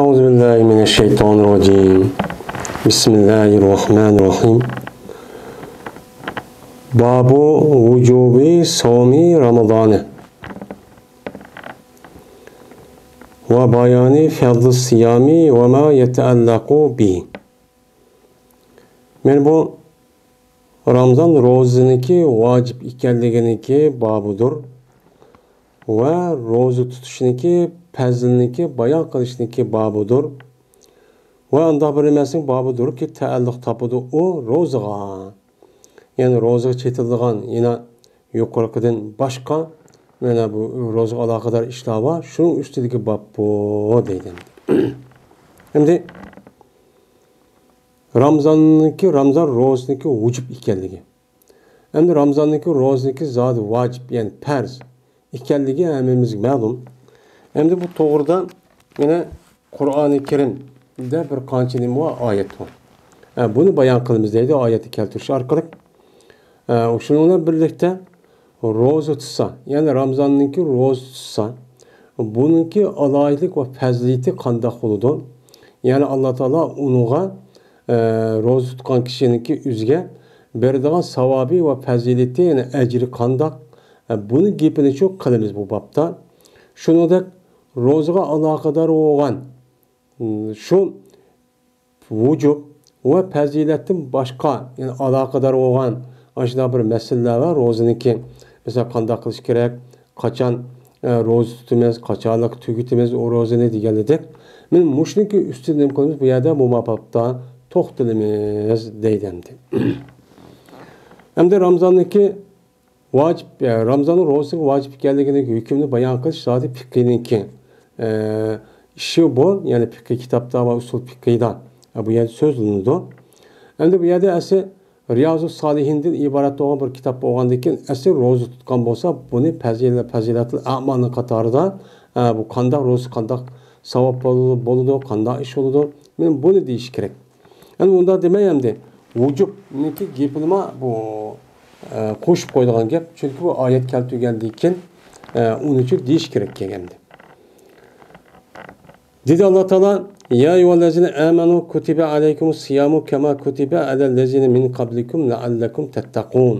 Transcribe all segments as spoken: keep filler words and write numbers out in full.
أعوذ بالله من الشيطان الرجيم. بسم الله الرحمن الرحيم. باب وجوب صوم رمضان وبيان فرض الصيام وما يتعلق به. مانا بۇ رامزان روزىنىڭكى ۋاجىپ ئىكەنلىكىنىڭكى بابىدۇر ۋە روزا تۇتۇشنىڭكى پەزىلىنىڭكى بايان قىلىشنىڭكى بابىدۇر ۋە ئانداق بىر نېمىسىنىڭ بابىدۇركى، تەئەللۇق تاپىدۇ ئۇ روزىغا. يەنى روزىغا چېتىلىدىغان يەنە يۇقىرىقىدىن باشقا مانا بۇ روزىغا ئالاقىدار ئىشلار بار. شۇنىڭ ئۈستىدىكى باب بۇ دەيدۇ. ئەمدى رامزاننىڭكى، رامزان روزىنىڭكى ۋۇجۇب ئىكەنلىكى. ئەمدى رامزاننىڭكى روزىنىڭكى زادى ۋاجىپ، يەنى پەرز ئىكەنلىكى ھەممىمىزگە مەلۇم. ئەمدى بۇ توغرىدا يەنە قۇرئانى كەرىمدە بىر قانچە نېمە بار، ئايەت بار. ئە، بۇنى بايان قىلىمىز دەيدۇ ئايەتنى كەلتۈرۈش ئارقىلىق. ئە، شۇنىڭ بىلەن بىرلىكتە روزا تۇتسا، يەنى رامزاننىڭكى روزا تۇتسا، بۇنىڭكى ئالاھىدىلىك ۋە پەزىلىتى قانداق بولىدۇ؟ يەنى ئاللا تائالا ئۇنىڭغا، ئە، روزا تۇتقان كىشىنىڭكى ئۆزىگە بېرىدىغان ساۋابى ۋە پەزىلىتى، يەنى ئەجرى قانداق؟ ئە، بۇنى گېپىنىچۇ قىلىمىز بۇ بابتا. شۇنىڭدەك روزىغا ئالاقىدار بولغان، م، شۇ ۋۇجۇب ۋە پەزىلەتتىن باشقا، يەنى ئالاقىدار بولغان ئاشۇنداق بىر مەسىلىلەر بار روزىنىڭكى. مەسىلەن، قانداق قىلىش كېرەك، قاچان، ئە، روزا تۇتىمىز، قاچانلىق تۈگىتىمىز ئۇ روزىنى دېگەنلىدەك. مانا مۇشۇنىڭكى ئۈستىدە نېمە قىلىمىز؟ بۇ يەردە مۇ بابتا توختىلىمىز دەيدۇ ئەمدى. ئەمدى رامزاننىڭكى ۋاجىپ، ئە، رامزاننىڭ روزىسىغا ۋاجىپ ئىكەنلىكىنىڭ ھۆكمىنى بايان قىلىش زادى پىقھىنىڭكى، ئە، ئىشى بۇ، يەنى پىقھىي كىتابتا ۋە ئۇسۇل پىقھىدا، ئە، بۇ يەردە سۆزلىنىدۇ. ئەمدى بۇ يەردە ئەسلى رىيازۇس سالىھىندىن ئىبارەت بولغان بىر كىتاب بولغاندىن كېيىن، ئەسلى روزا تۇتقان بولسا، بۇنى پەزىلە-، پەزىلەتۇل ئەمالنىڭ قاتارىدا، ئە، بۇ قانداق روزا، قانداق ساۋاب بولىدۇ، بولىدۇ، قانداق ئىش بولىدۇ، مانا بۇنى دېيىش كېرەك. ئەمدى ئۇنداق دېمەي ئەمدى. ۋۇجۇبنىڭكى گېپىنىمۇ بۇ، ئە، قوشۇپ قويىدىغان گەپ. چۈنكى بۇ ئايەت كەلتۈرگەندىن كېيىن، ئە، ئۇنىچۇ دېيىش كېرەك كەلگەندە. دېدى ئاللا تائالا، يا أيها الذين آمنوا كتب عليكم الصيام كما كتب على الذين من قبلكم لعلكم تتقون.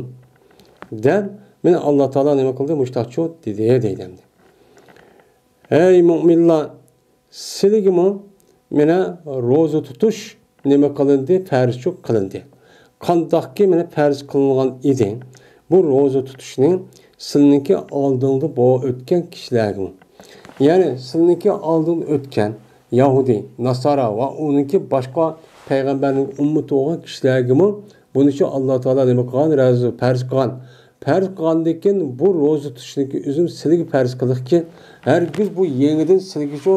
دەپ، مانا ئاللا تائالا نېمە قىلدى؟ مۇشتاقچۇ دېدى، دەيدۇ ئەمدى. ھەي مۆمىنلار، سىلىگىمۇ مانا روزا تۇتۇش نېمە قىلىندى؟ پەرزچۇ قىلىندى. قانداقكى مانا پەرز قىلىنغان ئىدى بۇ روزا تۇتۇشنى سىلىنىڭكى ئالدىڭدا بو-، ئۆتكەن كىشىلەرگىمۇ؟ يەنى سىلىنىڭكى ئالدىڭدا ئۆتكەن يەھۇدىي، ناسارا ۋە ئۇنىڭكى باشقا پەيغەمبەرنىڭ ئۈممىتى بولغان كىشىلەرگىمۇ بۇنىچۇ ئاللا تائالا نېمە قىلغان؟ رەزۇ پەرز قىلغان. پەرز قىلغاندىن كېيىن بۇ روزا تۇتۇشنىڭكى ئۆزىمۇ سىلىگە پەرز قىلدىقكى، ھەرگىز بۇ يېڭىدىن سىلىگىچۇ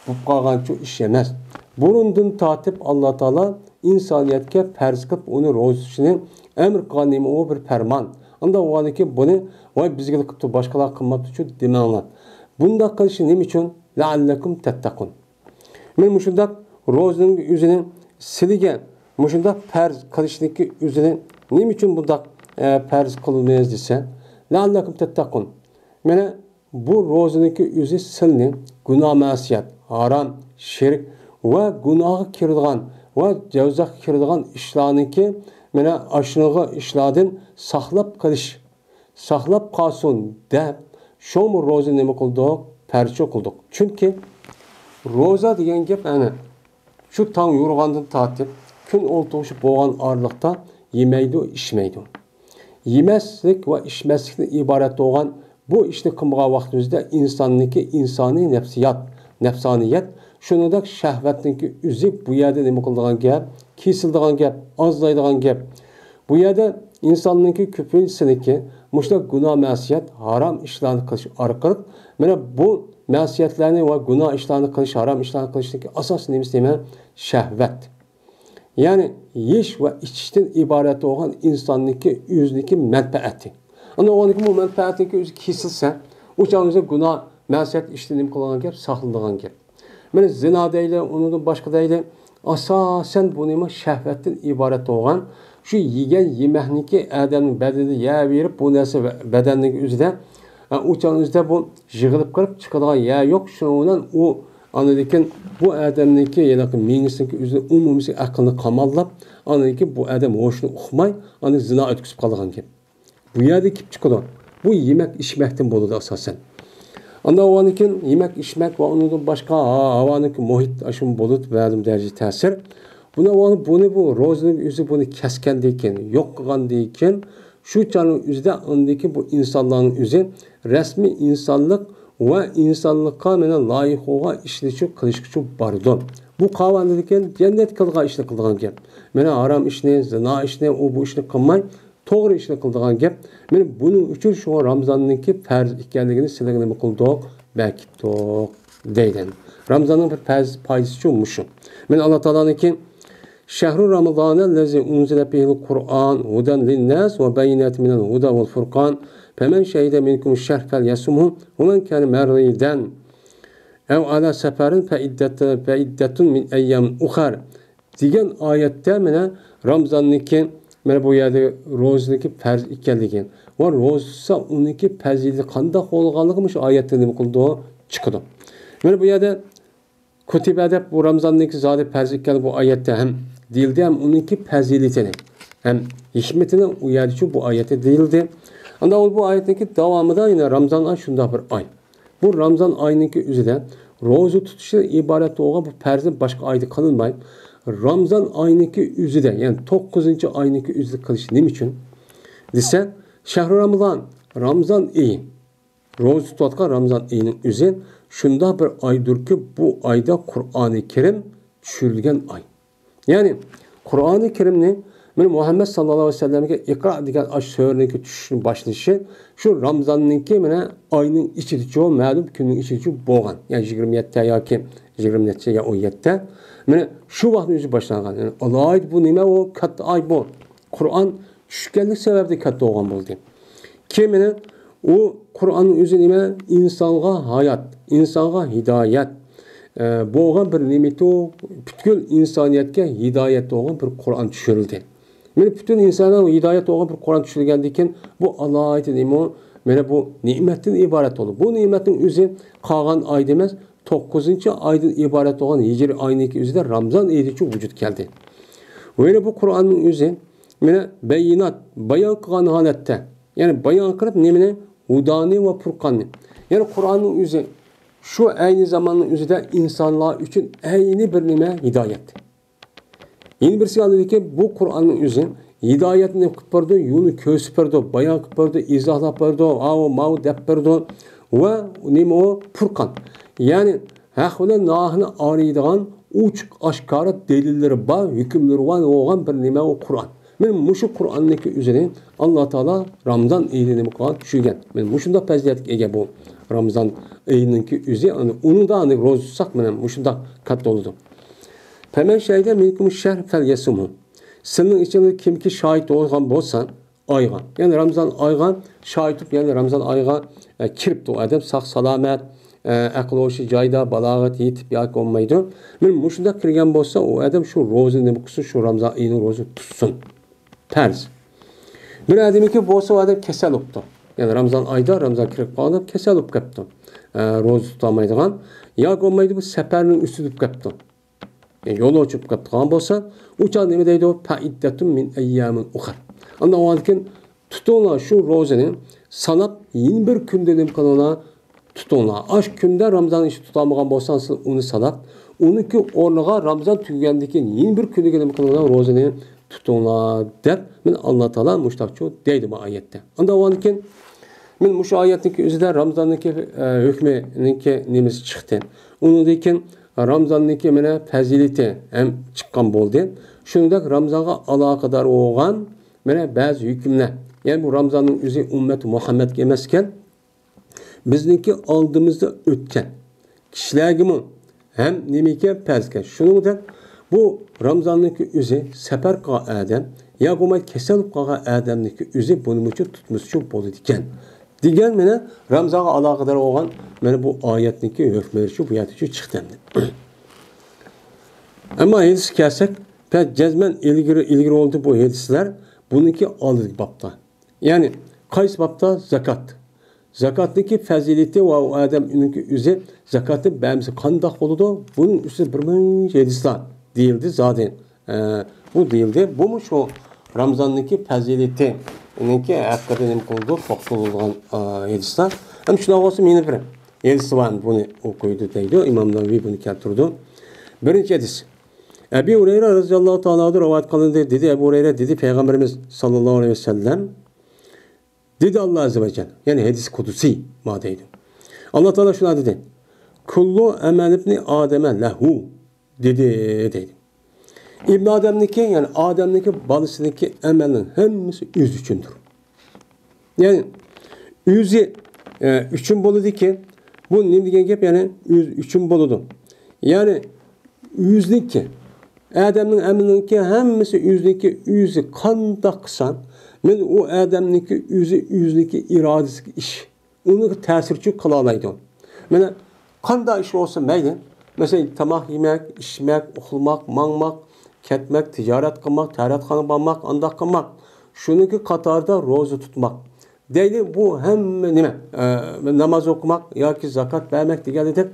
بولۇپ قالغانچۇ ئىش ئەمەس. بۇرۇندىن تارتىپ ئاللا تائالا ئىنسانىيەتكە پەرز قىلىپ ئۇنى روزا تۇتۇشنى ئەمر قىلغان نېمە ئۇ بىر پەرمان. ئانداق بولغاندىن كېيىن بۇنى ۋاي بىزگىلا قىپتۇ، باشقىلار قىلماپتۇچۇ دېمەڭلار. بۇنداق قىلىشى نېمە ئۈچۈن؟ لەئەللەكۇم تەتتەقۇن. مانا مۇشۇنداق روزىنىڭ ئۆزىنى سىلىگە مۇشۇنداق پەرز قىلىشنىڭكى ئۆزىنى نېمە ئۈچۈن بۇنداق، ئە، پەرز قىلىمىز دېسە، لەئەللەكۇم تەتتەقۇن. مانا بۇ روزىنىڭكى ئۆزى سىلنى گۇناھ مەسىيەت، ھارام، شىرك ۋە گۇناھقا كىرىدىغان ۋە جەۋزەخكە كىرىدىغان ئىشلارنىڭكى مانا ئاشۇنىڭغا ئىشلاردىن ساقلاپ قېلىش. ساقلاپ قالسۇن دەپ، شۇڭا روزا نېمە قىلدۇق؟ پەرزچۇ قىلدۇق. چۈنكى روزا دېگەن گەپ ئەنە شۇ تاڭ يورۇغاندىن تارتىپ كۈن ئولتۇرۇشۇپ بولغان ئارىلىقتا يېمەيدۇ، ئىچمەيدۇ. يېمەسلىك ۋە ئىچمەسلىكتىن ئىبارەت بولغان بۇ ئىشنى قىلمىغان ۋاقتىمىزدا ئىنساننىڭكى ئىنسانىي نەپسىيات، نەپسانىيەت، شۇنىڭدەك شەھۋەتنىڭكى ئۆزى بۇ يەردە نېمە قىلىدىغان گەپ؟ كېسىلىدىغان گەپ، ئازلايدىغان گەپ. بۇ يەردە ئىنساننىڭكى كۆپىنچىسىنىڭكى مۇشۇنداق گۇناھ مەسىيەت، ھارام ئىشلارنى قىلىش ئارقىلىق، مانا بۇ مەسىيەتلەرنى ۋە گۇناھ ئىشلارنى قىلىش، ھارام ئىشلارنى قىلىشنىڭكى ئاساسىي نېمىسى نېمە؟ شەھۋەت. يەنى يېيىش ۋە ئىچىشتىن ئىبارەت بولغان ئىنساننىڭكى ئۆزىنىڭكى مەنپەئەتى. ئاندىن ئۇنىڭكى بۇ مەنپەئەتنىڭكى ئۆزى كېسىلسە، ئۇ چاغدا گۇناھ، مەسىيەت ئىشتىن نېمە قىلىدىغان گەپ؟ ساقلىنىدىغان گەپ. مانا زىنا دەيلى، ئۇنىڭدىن باشقا دەيلى، ئاساسەن بۇ نېمە؟ شەھۋەتتىن ئىبارەت بولغان، شۇ يېگەن يېمەكنىكى ئادەمنىڭ بەدىنىدە يەر بېرىپ، بۇ نەرسە بەدەننىڭ ئۆزىدە، ئە، ئۇ چاغنىڭ ئۆزىدە بۇ يىغىلىپ قېلىپ چىقىدىغان يەر يوق. شۇنىڭ بىلەن ئۇ ئاندىن كېيىن بۇ ئادەمنىڭكى ھېلىقى مېڭىسىنىڭكى ئۆزىنى ئومۇمىي ئەقلىنى قاماللاپ، ئاندىن كېيىن بۇ ئادەم ھوشىنى ئۇقماي، ئاندىن زىنا ئۆتكۈزۈپ قالىدىغان گەپ. بۇ يەردە كېلىپ چىقىدۇ. بۇ يېمەك ئىچمەكتىن بولىدۇ ئاساسەن. ئاندىن ئۇنىڭدىن كېيىن يېمەك ئىچمەك ۋە ئۇنىڭدىن باشقا ھا-، ھاۋانىڭكى مۇھىت ئاشۇ بولىدۇ مەلۇم دەرىجىدە تەسىر. بۇنى، بۇنى بۇ روزىنىڭ ئۆزى بۇنى كەسكەندىن كېيىن، يوق قىلغاندىن كېيىن، شۇ چاغنىڭ ئۆزىدە ئاندىكى بۇ ئىنسانلارنىڭ ئۆزى رەسمىي ئىنسانلىق ۋە ئىنسانلىققا مانا لايىق بولغان ئىشنى قىلىشقىچۇ بارىدۇ. بۇ قاۋاندىكىن جەننەت قىلغان ئىشنى قىلىدىغان گەپ. مانا ھارام ئىشنى، زىنا ئىشنى، ئۇ بۇ ئىشنى قىلماي، توغرا ئىشنى قىلىدىغان گەپ. مانا بۇنىڭ ئۈچۈن شۇڭا رامزاننىڭكى پەرز ئىكەنلىكىنى سىلىگە نېمە قىلدۇق؟ بەكىتتۇق دەيدۇ. رامزاننىڭ بىر پەرز پايدىسىچۇ مۇشۇ. مانا ئاللا تائالانىڭكى شەھرۇ رامضان الذي أنزل فيه القرآن هدى للناس وبينات من الهدى والفرقان فمن شهد منكم الشهر فليصمه ومن كان مريضا أو على سفر فعدة، فعدة من أيام أخر دېگەن ئايەتتە مانا رامزاننىڭكى، مانا بۇ يەردە روزىنىڭكى پەرز ئىكەنلىكى ۋە روزا تۇتسا ئۇنىڭكى پەزىلىتى قانداق بولغانلىقى مۇشۇ ئايەتتە نېمە قىلىدۇ؟ چىقىدۇ. مانا بۇ يەردە كۇتىبە دەپ بۇ رامزاننىڭكى زادى پەرز ئىكەنلىكى بۇ ئايەتتە ھەم دېيىلدى، ھەم ئۇنىڭكى پەزىلىتىنى ھەم ھېكمىتىنى ئۇ يەردىچۇ بۇ ئايەتتە دېيىلدى. ئاندىن بۇ ئايەتنىڭكى داۋامىدا يەنە رامزان ئاي شۇنداق بىر ئاي. بۇ رامزان ئاينىڭكى ئۆزىدە روزا تۇتۇشتىن ئىبارەت بولغان بۇ پەرزنى باشقا ئايدا قىلىنماي، رامزان ئاينىڭكى ئۆزىدە، يەنى توققۇزىنچى ئاينىڭكى ئۆزىدە قىلىش نېمە ئۈچۈن دېسە، شەھرۇ رامضان، رامزان ئېيى، روزا تۇتۇۋاتقان رامزان ئېيىنىڭ ئۆزى شۇنداق بىر ئايدۇركى، بۇ ئايدا قۇرئانى كەرىم چۈشۈرۈلگەن ئاي. يەنى قۇرئانى كەرىمنى مانا مۇھەممەد ساللاللاھۇ ئەلەيھى ۋەسەللەمگە ئىقرا دېگەن ئاشۇ سۈرىنىڭكى چۈشۈشنى باشلىشى شۇ رامزاننىڭكى مانا ئاينىڭ ئىچىدىچۇ، مەلۇم كۈننىڭ ئىچىدىچۇ بولغان. يەنى يىگىرمە يەتتە ياكى يىگىرمە نەچچە يا ئون يەتتە. مانا شۇ ۋاقىتنىڭ ئۆزى باشلانغان. يەنى ئالاھىدە بۇ نېمە ئۇ؟ كاتتا ئاي بۇ. قۇرئان چۈشكەنلىك سەۋەبىدىن كاتتا بولغان بولدى. كېيىن مانا ئۇ قۇرئاننىڭ ئۆزى نېمە؟ ئىنسانغا ھايات، ئىنسانغا ھىدايەت، ئە، بولغان بىر نېمىتۇ، پۈتكۈل ئىنسانىيەتكە ھىدايەت بولغان بىر قۇرئان چۈشۈرۈلدى. مانا پۈتۈن ئىنسانغا ھىدايەت بولغان بىر قۇرئان چۈشۈرۈلگەندىن كېيىن، بۇ ئالاھىدە نېمە؟ مانا بۇ نېمەتتىن ئىبارەت بولدى. بۇ نېمەتنىڭ ئۆزى قالغان ئايدا ئەمەس، توققۇزىنچى ئايدىن ئىبارەت بولغان ھىجرىي ئاينىڭكى ئۆزىدە رامزان ئېيىدىچۇ ۋۇجۇدقا كەلدى. ۋە يەنە بۇ قۇرئاننىڭ ئۆزى مانا بەييىنات، بايان قىلغان ھالەتتە، يەنى بايان قىلىپ نېمىنى؟ ھۇدانى ۋە پۇرقاننى. يەنى قۇرئاننىڭ ئۆزى شۇ ئەينى زاماننىڭ ئۆزىدە ئىنسانلار ئۈچۈن ئەينى بىر نېمە؟ ھىدايەت. يەنە بىرسى ئاندىكى بۇ قۇرئاننىڭ ئۆزى ھىدايەتنى قىلىپ بېرىدۇ، يولنى كۆرسىتىپ بېرىدۇ، بايان قىلىپ بېرىدۇ، ئىزاھلاپ بېرىدۇ، ئاۋۇ ماۋۇ دەپ بېرىدۇ. ۋە نېمە ئۇ؟ پۇرقان. يەنى ھەق بىلەن ناھەقنى ئايرىيدىغان ئوچۇق ئاشكارا دەلىللىرى بار، ھۆكۈملىرى بار بولغان بىر نېمە ئۇ قۇرئان. مانا مۇشۇ قۇرئاننىڭكى ئۆزىنى ئاللا تائالا رامزان ئېيىدا نېمە قىلغان؟ چۈشۈرگەن. مانا مۇشۇنداق پەزىلەتكە ئىگە بۇ رامزان ئېيىنىڭكى ئۆزى. ئۇنىڭدا ئاندىن روزا تۇتساق مانا مۇشۇنداق كاتتا بولىدۇ. فمن شهد منكم الشهر فليصمه. سىلىنىڭ ئىچىڭىزدە كىمكى شاھىت بولغان بولسا، ئايغا، يەنى رامزان ئايغا شاھىت بولۇپ، يەنى رامزان ئايغا، ئە، كىرىپتۇ ئادەم ساق سالامەت، ئە، ئەقلى ھوشى جايىدا، بالاغەت يېتىپ ياكى بولمايدۇ. مانا مۇشۇنداق كىرگەن بولسا، ئۇ ئادەم شۇ روزىنى نېمە قىلسۇن؟ شۇ رامزان ئېيىنىڭ روزىسىنى تۇتسۇن. پەرز. بىر ئادەمكى بولسا، ئۇ ئادەم كېسەل بوپتۇ. يەنى رامزان ئايدا، رامزان كىرىپ قالغان كېسەل بولۇپ كەپتۇ. ئە، روزا تۇتالمايدىغان. ياكى بولمايدۇ، بۇ سەپەرنىڭ ئۈستىدە بولۇپ كەپتۇ. يولغا چىقىپ قالغان بولسا، ئۇ چاغ نېمە دەيدۇ؟ فەئىددەتۇن مىن ئەييامىن ئۇخەر. ئاندىن ئۇنىڭدىن كېيىن تۇتۇڭلار شۇ روزىنى ساناپ، يەنە بىر كۈندە نېمە قىلىڭلار؟ تۇتۇڭلار. ئاش كۈندە رامزان ئىشى تۇتالمىغان بولساڭ، سىز ئۇنى ساناپ، ئۇنىڭكى ئورنىغا رامزان تۈگىگەندىن كېيىن يەنە بىر كۈنىگە نېمە قىلىڭلار؟ روزىنى تۇتۇڭلار دەپ، مانا ئاللا تائالا مۇشۇنداقچۇ دەيدۇ بۇ ئايەتتە. ئاندىن ئۇنىڭدىن كېيىن مانا مۇشۇ ئايەتنىڭكى ئۆزىدە رامزاننىڭكى، ئە، ھۆكمىنىڭكى نېمىسى چىقتى. ئۇنىڭدىن كېيىن رامزاننىڭكى مانا پەزىلىتى ھەم چىققان بولدى. شۇنىڭدەك رامزانغا ئالاقىدار بولغان مانا بەزى ھۆكۈملەر. يەنى بۇ رامزاننىڭ ئۆزى ئۈممەت مۇھەممەدكە ئەمەسكەن. بىزنىڭكى ئالدىمىزدا ئۆتكەن كىشىلەرگىمۇ ھەم نېمىكەن پەرزكەن. شۇنىڭدەك بۇ رامزاننىڭكى ئۆزى سەپەر قىلغان ئادەم يا بولماي كېسەل بولۇپ قالغان ئادەمنىڭكى ئۆزى بۇنىمۇچۇ تۇتمىسىچۇ بولىدىكەن دېگەن مانا رامزانغا ئالاقىدار بولغان مانا بۇ ئايەتنىڭكى ھۆكمىلىرىچۇ بۇ يەردىچۇ چىقتى ئەمدى. ئەمما ھېدىسكە كەلسەك، پە-، جەزمەن ئىلگىرى، ئىلگىرى بولدى بۇ ھېدىسلەر بۇنىڭكى ئالدىدىكى بابتا. يەنى قايسى بابتا؟ زاكات. زاكاتنىڭكى پەزىلىتى ۋە ئۇ ئادەم ئۇنىڭكى ئۆزى زاكاتنى بەرمىسە قانداق بولىدۇ؟ بۇنىڭ ئۈستىدە بىر مۇنچە ھەدىسلار دېيىلدى زادى. ئە، بۇ دېيىلدى. بۇمۇ شۇ رامزاننىڭكى پەزىلىتىنىڭكى ھەققىدە نېمە قىلىدۇ؟ توختىلىدىغان، ئە، ھەدىسلار. ھەم شۇنداق بولسا مېنى بىر ھەدىسى بار، بۇنى ئوقۇيدۇ دەيدۇ. ئىمام نەۋەۋى بۇنى كەلتۈرىدۇ. بىرىنچى ھەدىس. ئەبى ھۇرەيرە رەزىياللاھۇ تائالا ئانھۇدىن رىۋايەت قىلىندى. دېدى ئەبۇ ھۇرەيرە، دېدى پەيغەمبىرىمىز ساللاللاھۇ ئەلەيھى ۋەسەللەم، دېدى ئاللا ئەززە ۋە جەل، يەنى ھەدىس قۇدسىي ما دەيدۇ. ئاللا تائالا شۇنداق دېدى، كۇللۇ ئەمەل ئىبنى ئادەمە لەھۇ، دېدى، دەيدۇ. ئىبن ئادەمنىڭكى، يەنى ئادەمنىڭكى بالىسىنىڭكى ئەمەلنىڭ ھەممىسى ئۆزى ئۈچۈندۇر. يەنى ئۆزى، ئە، ئۈچۈن بولىدىكەن. بۇ نېمە دېگەن گەپ؟ يەنى ئۆزى ئۈچۈن بولىدۇ. يەنى ئۆزىنىڭكى، ئادەمنىڭ ئەمىلىنىڭكى ھەممىسى ئۆزىنىڭكى، ئۆزى قانداق قىلسا، مەن ئۇ ئادەمنىڭكى ئۆزى، ئۆزىنىڭكى ئىرادىسىدىكى ئىش. ئۇنىڭغا تەسىرچى قىلالايدۇ. مانا قانداق ئىش بولسا مەيلى. مەسىلەن، تاماق يېمەك، ئىچمەك، ئۇخلىماق، ماڭماق، كەتمەك، تىجارەت قىلماق، تەرەتخانىغا بارماق، ئانداق قىلماق. شۇنىڭكى قاتارىدا روزا تۇتماق. دەيلى، بۇ ھەممە نېمە، ئە، ناماز ئوقۇماق ياكى زاكات بەرمەك دېگەندەك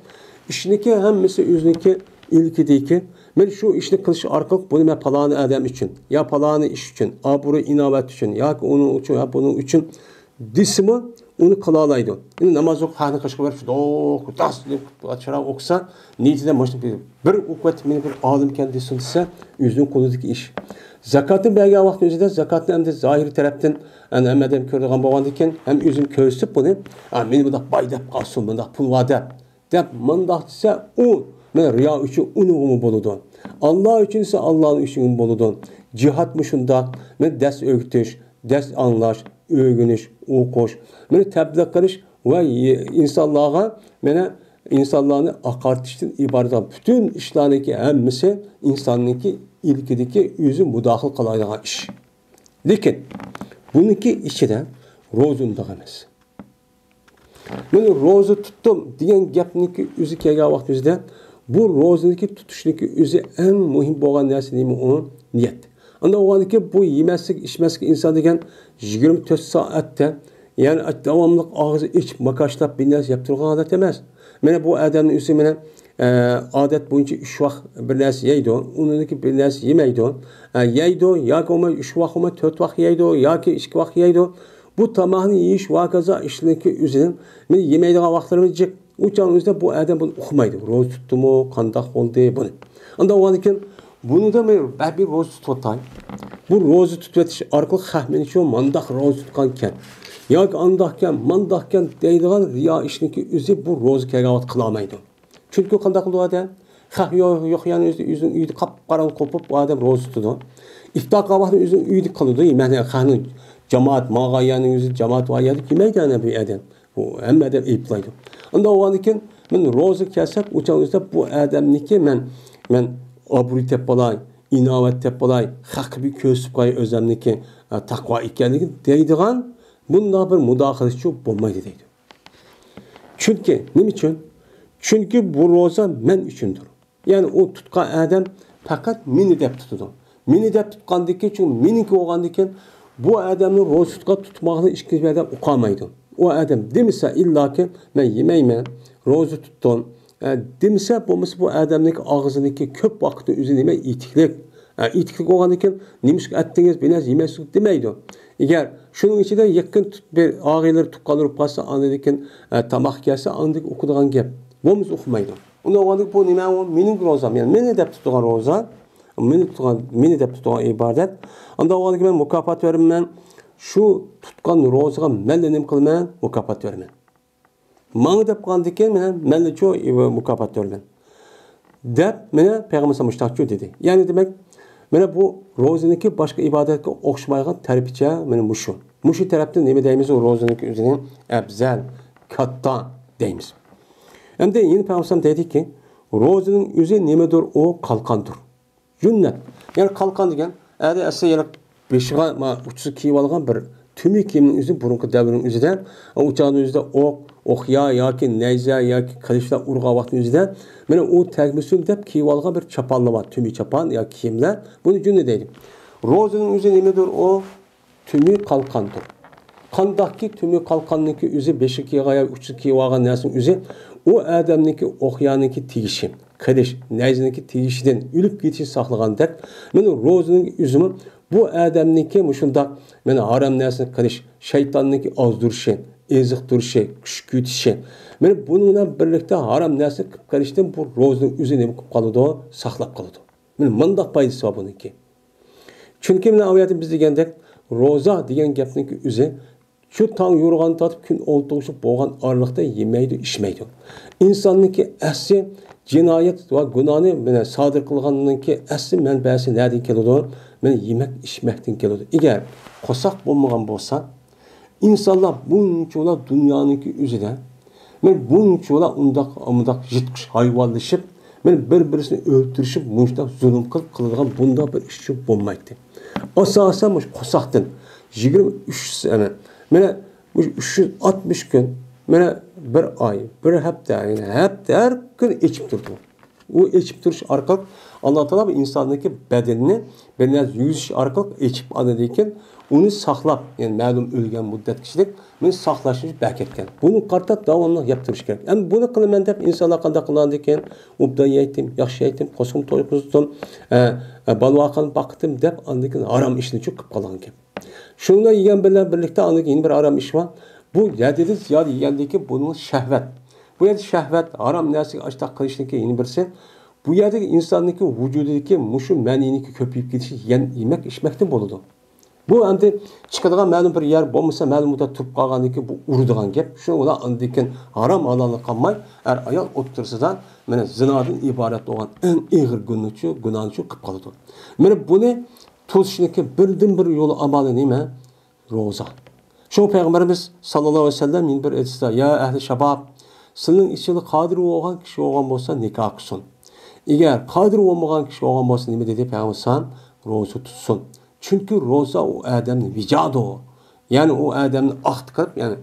ئىشنىڭكى ھەممىسى ئۆزىنىڭكى ئىلكىدىكى، مەن شۇ ئىشنى قىلىش ئارقىلىق بۇنى مەن پالانى ئادەم ئۈچۈن، يا پالانى ئىش ئۈچۈن، ئابرۇي ئىناۋەت ئۈچۈن ياكى ئۇنىڭ ئۈچۈن، يا بۇنىڭ ئۈچۈن دېسىمۇ، ئۇنى قىلالايدۇ. ئەمدى ناماز ئوقۇپ، ھەنە قېشىغا بېرىپ، شۇنداق داس دەپ چىراغ ئوقۇسا، نىيىتىدە مۇشۇ بىر، بىر ئوقۇۋەتتى، مېنى بىر ئالىمكەن دېسۇن دېسە، ئۆزىنىڭ قولىدىكى ئىش. زاكاتنى بەرگەن ۋاقىتنىڭ ئۆزىدە زاكاتنى ئەمدى زاھىرىي تەرەپتىن، ئەنە، ھەممە ئادەم كۆرىدىغان بولغاندىكىن، ھەم ئۆزىنى كۆرسىتىپ بۇنى، «ئا، مېنى بۇنداق باي دەپ قالسۇن، بۇنداق پۇل بار» دەپ، دەپ مۇنداق دېسە، ئۇ مانا رىيا ئۈچۈن ئۇنىڭغىمۇ بولىدۇ. ئاللا ئۈچۈن دېسە، ئاللانىڭ ئۈچۈنمۇ بولىدۇ. جىھادمۇ شۇنداق، مانا دەرس ئۆگىتىش، دەرس ئاڭلاش، ئۆگىنىش، ئوقۇش، مانا تەبلىغ قىلىش ۋە ئىنسانلارغا، مانا ئىنسانلارنى ئاقارتىشتىن ئىبارەت بولغان پۈتۈن ئىشلارنىڭكى ھەممىسى ئىنساننىڭكى ئىلكىدىكى ئۆزى مۇداخىلە قىلالايدىغان ئىش. لېكىن بۇنىڭكى ئىچىدە روزا ئۇنداق ئەمەس. مەن روزا تۇتتۇم دېگەن گەپنىڭكى ئۆزى كەلگەن ۋاقتىمىزدا، بۇ روزىنىڭكى تۇتۇشنىڭكى ئۆزى ئەڭ مۇھىم بولغان نەرسە نېمە؟ ئۇ نىيەت. ئانداق بولغاندىكىن بۇ يېمەسلىك، ئىچمەسلىك ئىنسان دېگەن يىگىرمە تۆت سائەتتە، يەنى داۋاملىق ئاغزى ئېچىپ، ماكاشلاپ بىر نەرسە يەپ تۇرغان ئادەت ئەمەس. مانا بۇ ئادەمنىڭ ئۆزى مانا، ئە، ئادەت بويىچە ئۈچ ۋاق بىر نەرسە يەيدۇ، ئۇنىڭدىن كېيىن بىر نەرسە يېمەيدۇ. ئە، يەيدۇ ياكى بولماي ئۈچ ۋاق، بولماي تۆت ۋاق يەيدۇ ياكى ئىككى ۋاق يەيدۇ. بۇ تاماقنى يېيىش ۋە ھاكازا ئىشلىرىنىڭكى ئۆزىنىڭ، مانا يېمەيدىغان ۋاقىتلىرىمىز جىق. ئۇ چاغنىڭ ئۆزىدە بۇ ئادەم بۇنى ئۇقمايدۇ. روزا تۇتتىمۇ، قانداق بولدى بۇنى. ئانداق بولغاندىكىن بۇنىدا مەن بەبى روزا تۇتۇۋاتاي. بۇ روزا تۇتۇۋېتىش ئارقىلىق خەق مېنى شۇ مانداق روزا تۇتقانكەن ياكى ئانداقكەن، مانداقكەن دەيدىغان رىيا ئىشنىڭكى ئۆزى بۇ روزا كەلگەن ۋاقىت قىلالمايدۇ. چۈنكى قانداق قىلىدۇ ئادەم؟ خەق يوق، يوق يەرنى ئۆزى، ئۆزىنىڭ ئۆيىدە قاپقاراڭغۇ قوپۇپ، ئۇ ئادەم روزا تۇتىدۇ. ئىپتار قىلغان ۋاقتىدا ئۆزىنىڭ ئۆيىدە قىلىدۇ. يېمەكنى خەقنىڭ جامائەت ماڭغان يەرنىڭ ئۆزى، جامائەت بار يەردە يېمەيدۇ ئادەم بۇ ئادەم. بۇ ھەممە ئادەم ئەيىبلەيدۇ. ئانداق بولغاندىكىن، مەن روزا كەلسەم، ئۇ چاغ ئۆزىدە بۇ ئادەمنىڭكى مەن، مەن ئابرۇي تېپىپ بولاي، ئىناۋەت تېپىپ بولاي، خەققە بىر كۆرسىتىپ قوياي ئۆزەمنىڭكى، ئە، تەقۋا ئىكەنلىكىنى دەيدىغان بۇنداق بىر مۇداخىلىچۇ بولمايدۇ دەيدۇ. چۈنكى، نېمە ئۈچۈن؟ چۈنكى بۇ روزا مەن ئۈچۈندۇر. يەنى ئۇ تۇتقان ئادەم پەقەت مېنى دەپ تۇتىدۇ. مېنى دەپ تۇتقاندىكىن، چۈنكى مېنىڭكى بولغاندىكىن، بۇ ئادەمنىڭ روزا تۇتقان، تۇتمىغىنى ئىككىنچى بىر ئادەم ئۇقالمايدۇ. ئۇ ئادەم دېمىسە ئىللاكى، مەن يېمەيمەن، روزا تۇتتۇم، ئە، دېمىسە، بولمىسا بۇ ئادەمنىڭكى ئاغزىنىڭكى كۆپ ۋاقىتنىڭ ئۆزى نېمە؟ ئېتىكلىك. ئە، ئېتىكلىك بولغاندىكىن، نېمىشقا ئەتتىڭىز، بىر نەرسە يېمەيسىز دېمەيدۇ. ئەگەر شۇنىڭ ئىچىدە يېقىن تۇت-، بىر ئاغىنىلىرى تۇغقانلىرى بولۇپ قالسا، ئاندىن كېيىن، ئە، تاماق كەلسە، ئاندىن ئۇقىدىغان گەپ. بولمىسا ئۇقمايدۇ. ئۇنداق بولغاندىكىن بۇ نېمە؟ ئۇ مېنىڭ روزام، يەنى مېنى دەپ تۇتىدىغان روزا. مېنى تۇتقان، مېنى دەپ تۇتىدىغان ئىبادەت. ئانداق بولغاندىكىن مەن مۇكاپات بېرىمەن. شۇ تۇتقان روزىغا مەنلا نېمە قىلىمەن؟ مۇكاپات بېرىمەن. ماڭا دەپ قالغاندىكىن مەن، مەنلا شۇ مۇكاپات بېرىمەن. دەپ، مانا پەيغەمبەر مۇشۇنداقچۇ دېدى. يەنى دېمەك، مانا بۇ روزىنىڭكى باشقا ئىبادەتكە ئوخشىمايدىغان تەرىپىچە مانا مۇشۇ. مۇشۇ تەرەپتىن نېمە دەيمىز؟ ئۇ روزىنىڭكى ئۆزىنى ئەپزەل، كاتتا دەيمىز. ئەمدى يەنە پەيغەمبەر دەيدىكى، روزىنىڭ ئۆزى نېمىدۇر؟ ئۇ قالقاندۇر. جۈننەت. يەنى قالقان دېگەن، ئەدە ئەسلى يەنە بېشىغا ما ئۇچىسى كىيىۋالغان بىر تۈمى كىيىمنىڭ ئۆزى بۇرۇنقى دەۋرنىڭ ئۆزىدە، ئۇ چاغنىڭ ئۆزىدە ئوق، ئوقيا ياكى نەيزە ياكى قىلىچلار ئۇرغان ۋاقىتنىڭ ئۆزىدە، مانا ئۇ تەگمىسۇن دەپ كىيىۋالغان بىر چاپانلار بار، تۈمى چاپان ياكى كىيىملەر. بۇنى جۈننە دەيدۇ. روزىنىڭ ئۆزى نېمىدۇر ئۇ؟ تۈمى قالقاندۇر. قانداقكى تۈمى قالقاننىڭكى ئۆزى، بېشىغا كىيگەن يا ئۇچىغا كىيىۋالغان نەرسىنىڭ ئۆزى ئۇ ئادەمنىڭكى ئوق يانىكى تېگىشى، قىلىچ، نەيزىنىڭكى تېگىشىدىن ئۆلۈپ كېتىشىنى ساقلىغاندەك، مانا روزىنىڭ ئۆزىمۇ بۇ ئادەمنىڭكى مۇشۇنداق مانا ھارام نەرسىنى قىلىش، شەيتاننىڭكى ئازدۇرۇشى، ئېزىقتۇرۇشى، كۈشكۈرتۈشى، مانا بۇنىڭ بىلەن بىرلىكتە ھارام نەرسىنى قىلىپ قېلىشتىن بۇ روزىنىڭ ئۆزى نېمە قىلىپ قالىدۇ؟ ساقلاپ قالىدۇ. مانا مۇنداق پايدىسى بار بۇنىڭكى. چۈنكى مانا ئۇ يەردە بىز دېگەندەك، روزا دېگەن گەپنىڭكى ئۆزى شۇ تاڭ يورۇغاندىن تارتىپ كۈن ئولتۇرغۇچە بولغان ئارىلىقتا يېمەيدۇ، ئىچمەيدۇ. ئىنساننىڭكى ئەسلى جىنايەت ۋە گۇناھنى مانا سادىر قىلغاننىڭكى ئەسلى مەنبەسى نەدىن كېلىدۇ؟ مانا يېمەك، ئىچمەكتىن كېلىدۇ. ئەگەر قورساق بولمىغان بولسا، ئىنسانلار بۇنچىۋالا دۇنيانىڭكى ئۆزىدە، مانا بۇنچىۋالا ئۇنداق، مۇنداق يىرتقۇچ ھايۋانلىشىپ، مانا بىر-بىرسىنى ئۆلتۈرۈشۈپ، مۇشۇنداق زۇلۇم قىلىپ قىلىدىغان بۇنداق بىر ئىش بولمايتتى. ئاساسەن مۇشۇ قورساقتىن يىگىرمە ئۈچ سەنە، مانا مۇشۇ ئۈچ يۈز ئاتمىش كۈن، مانا بىر ئاي، بىر ھەپتە، يەنى ھەپتە ھەر كۈنى ئېچىپ تۇرىدۇ. ئۇ ئېچىپ تۇرۇش ئارقىلىق ئاللا تائالا بۇ ئىنساننىڭكى بەدىنىنى بىر نەرسە يۇيۇش ئارقىلىق ئېچىپ، ئاندىن كېيىن ئۇنى ساقلاپ، يەنى مەلۇم ئۆلگەن مۇددەتكىچىلىك بۇنى ساقلاشنى بەركەتكەن. بۇنى قارىتا داۋاملىق يەپ تۇرۇش كېرەك. ئەمدى بۇنى قىلىمەن دەپ ئىنسانلار قانداق قىلغاندىن كېيىن، ئوبدان يەيتتىم، ياخشى يەيتتىم، قورسىقىمنى تويغۇزدۇم، ئە، ئە، بالا-ۋاقانى باقتىم دەپ ئاندىن كېيىن ھارام ئىشنى چۈ قىلىپ قالغان گەپ. شۇنىڭ بىلەن يېگەن بىلەن بىرلىكتە ئاندىن كېيىن يەنە بىر ھارام ئىش بار. بۇ ھەددىدىن زىيادە يېگەندىن كېيىن بۇنىڭ شەھۋەت. بۇ يەردە شەھۋەت، ھارام نەرسىگە ئاشتاق قىلىشنىڭكى يەنە بىرسى. بۇ يەردىكى ئىنساننىڭكى ۋۇجۇدىدىكى مۇشۇ مەنىنىڭكى كۆپىيىپ كېتىشى يەنە يېمەك، ئىچمەكتىن بولىدۇ. بۇ ئەمدى چىقىدىغان مەلۇم بىر يەر بولمىسا، مەلۇم مۇددەت تۇرۇپ قالغاندىن كېيىن بۇ ئۇرىدىغان گەپ. شۇنىڭ بىلەن ئاندىن كېيىن ھارام ھالاللىق قالماي، ئەر-ئايال ئوتتۇرىسىدا مانا زىنادىن ئىبارەت بولغان ئەڭ ئېغىر گۇنىچۇ، گۇناھنىچۇ قىلىپ قالىدۇ. مانا بۇنى توسۇشنىڭكى بىردىنبىر يولى، ئامالى نېمە؟ روزا. شۇڭا پەيغەمبىرىمىز ساللاللاھۇ ئەلەيھى ۋەسەللەم يەنە بىر ھەدىستە، يا ئەھلى شاباب، سىلىنىڭ ئىچىدە قادىر بولغان كىشى بولغان بولسا نىكاھ قىلسۇن. ئەگەر قادىر بولمىغان كىشى بولغان بولسا نېمە دېدى پەيغەمبىرىمىز؟ روزا تۇتسۇن. چۈنكى روزا ئۇ ئادەمنى ۋىجادۇ. يەنى ئۇ ئادەمنى ئاختىقىپ، يەنى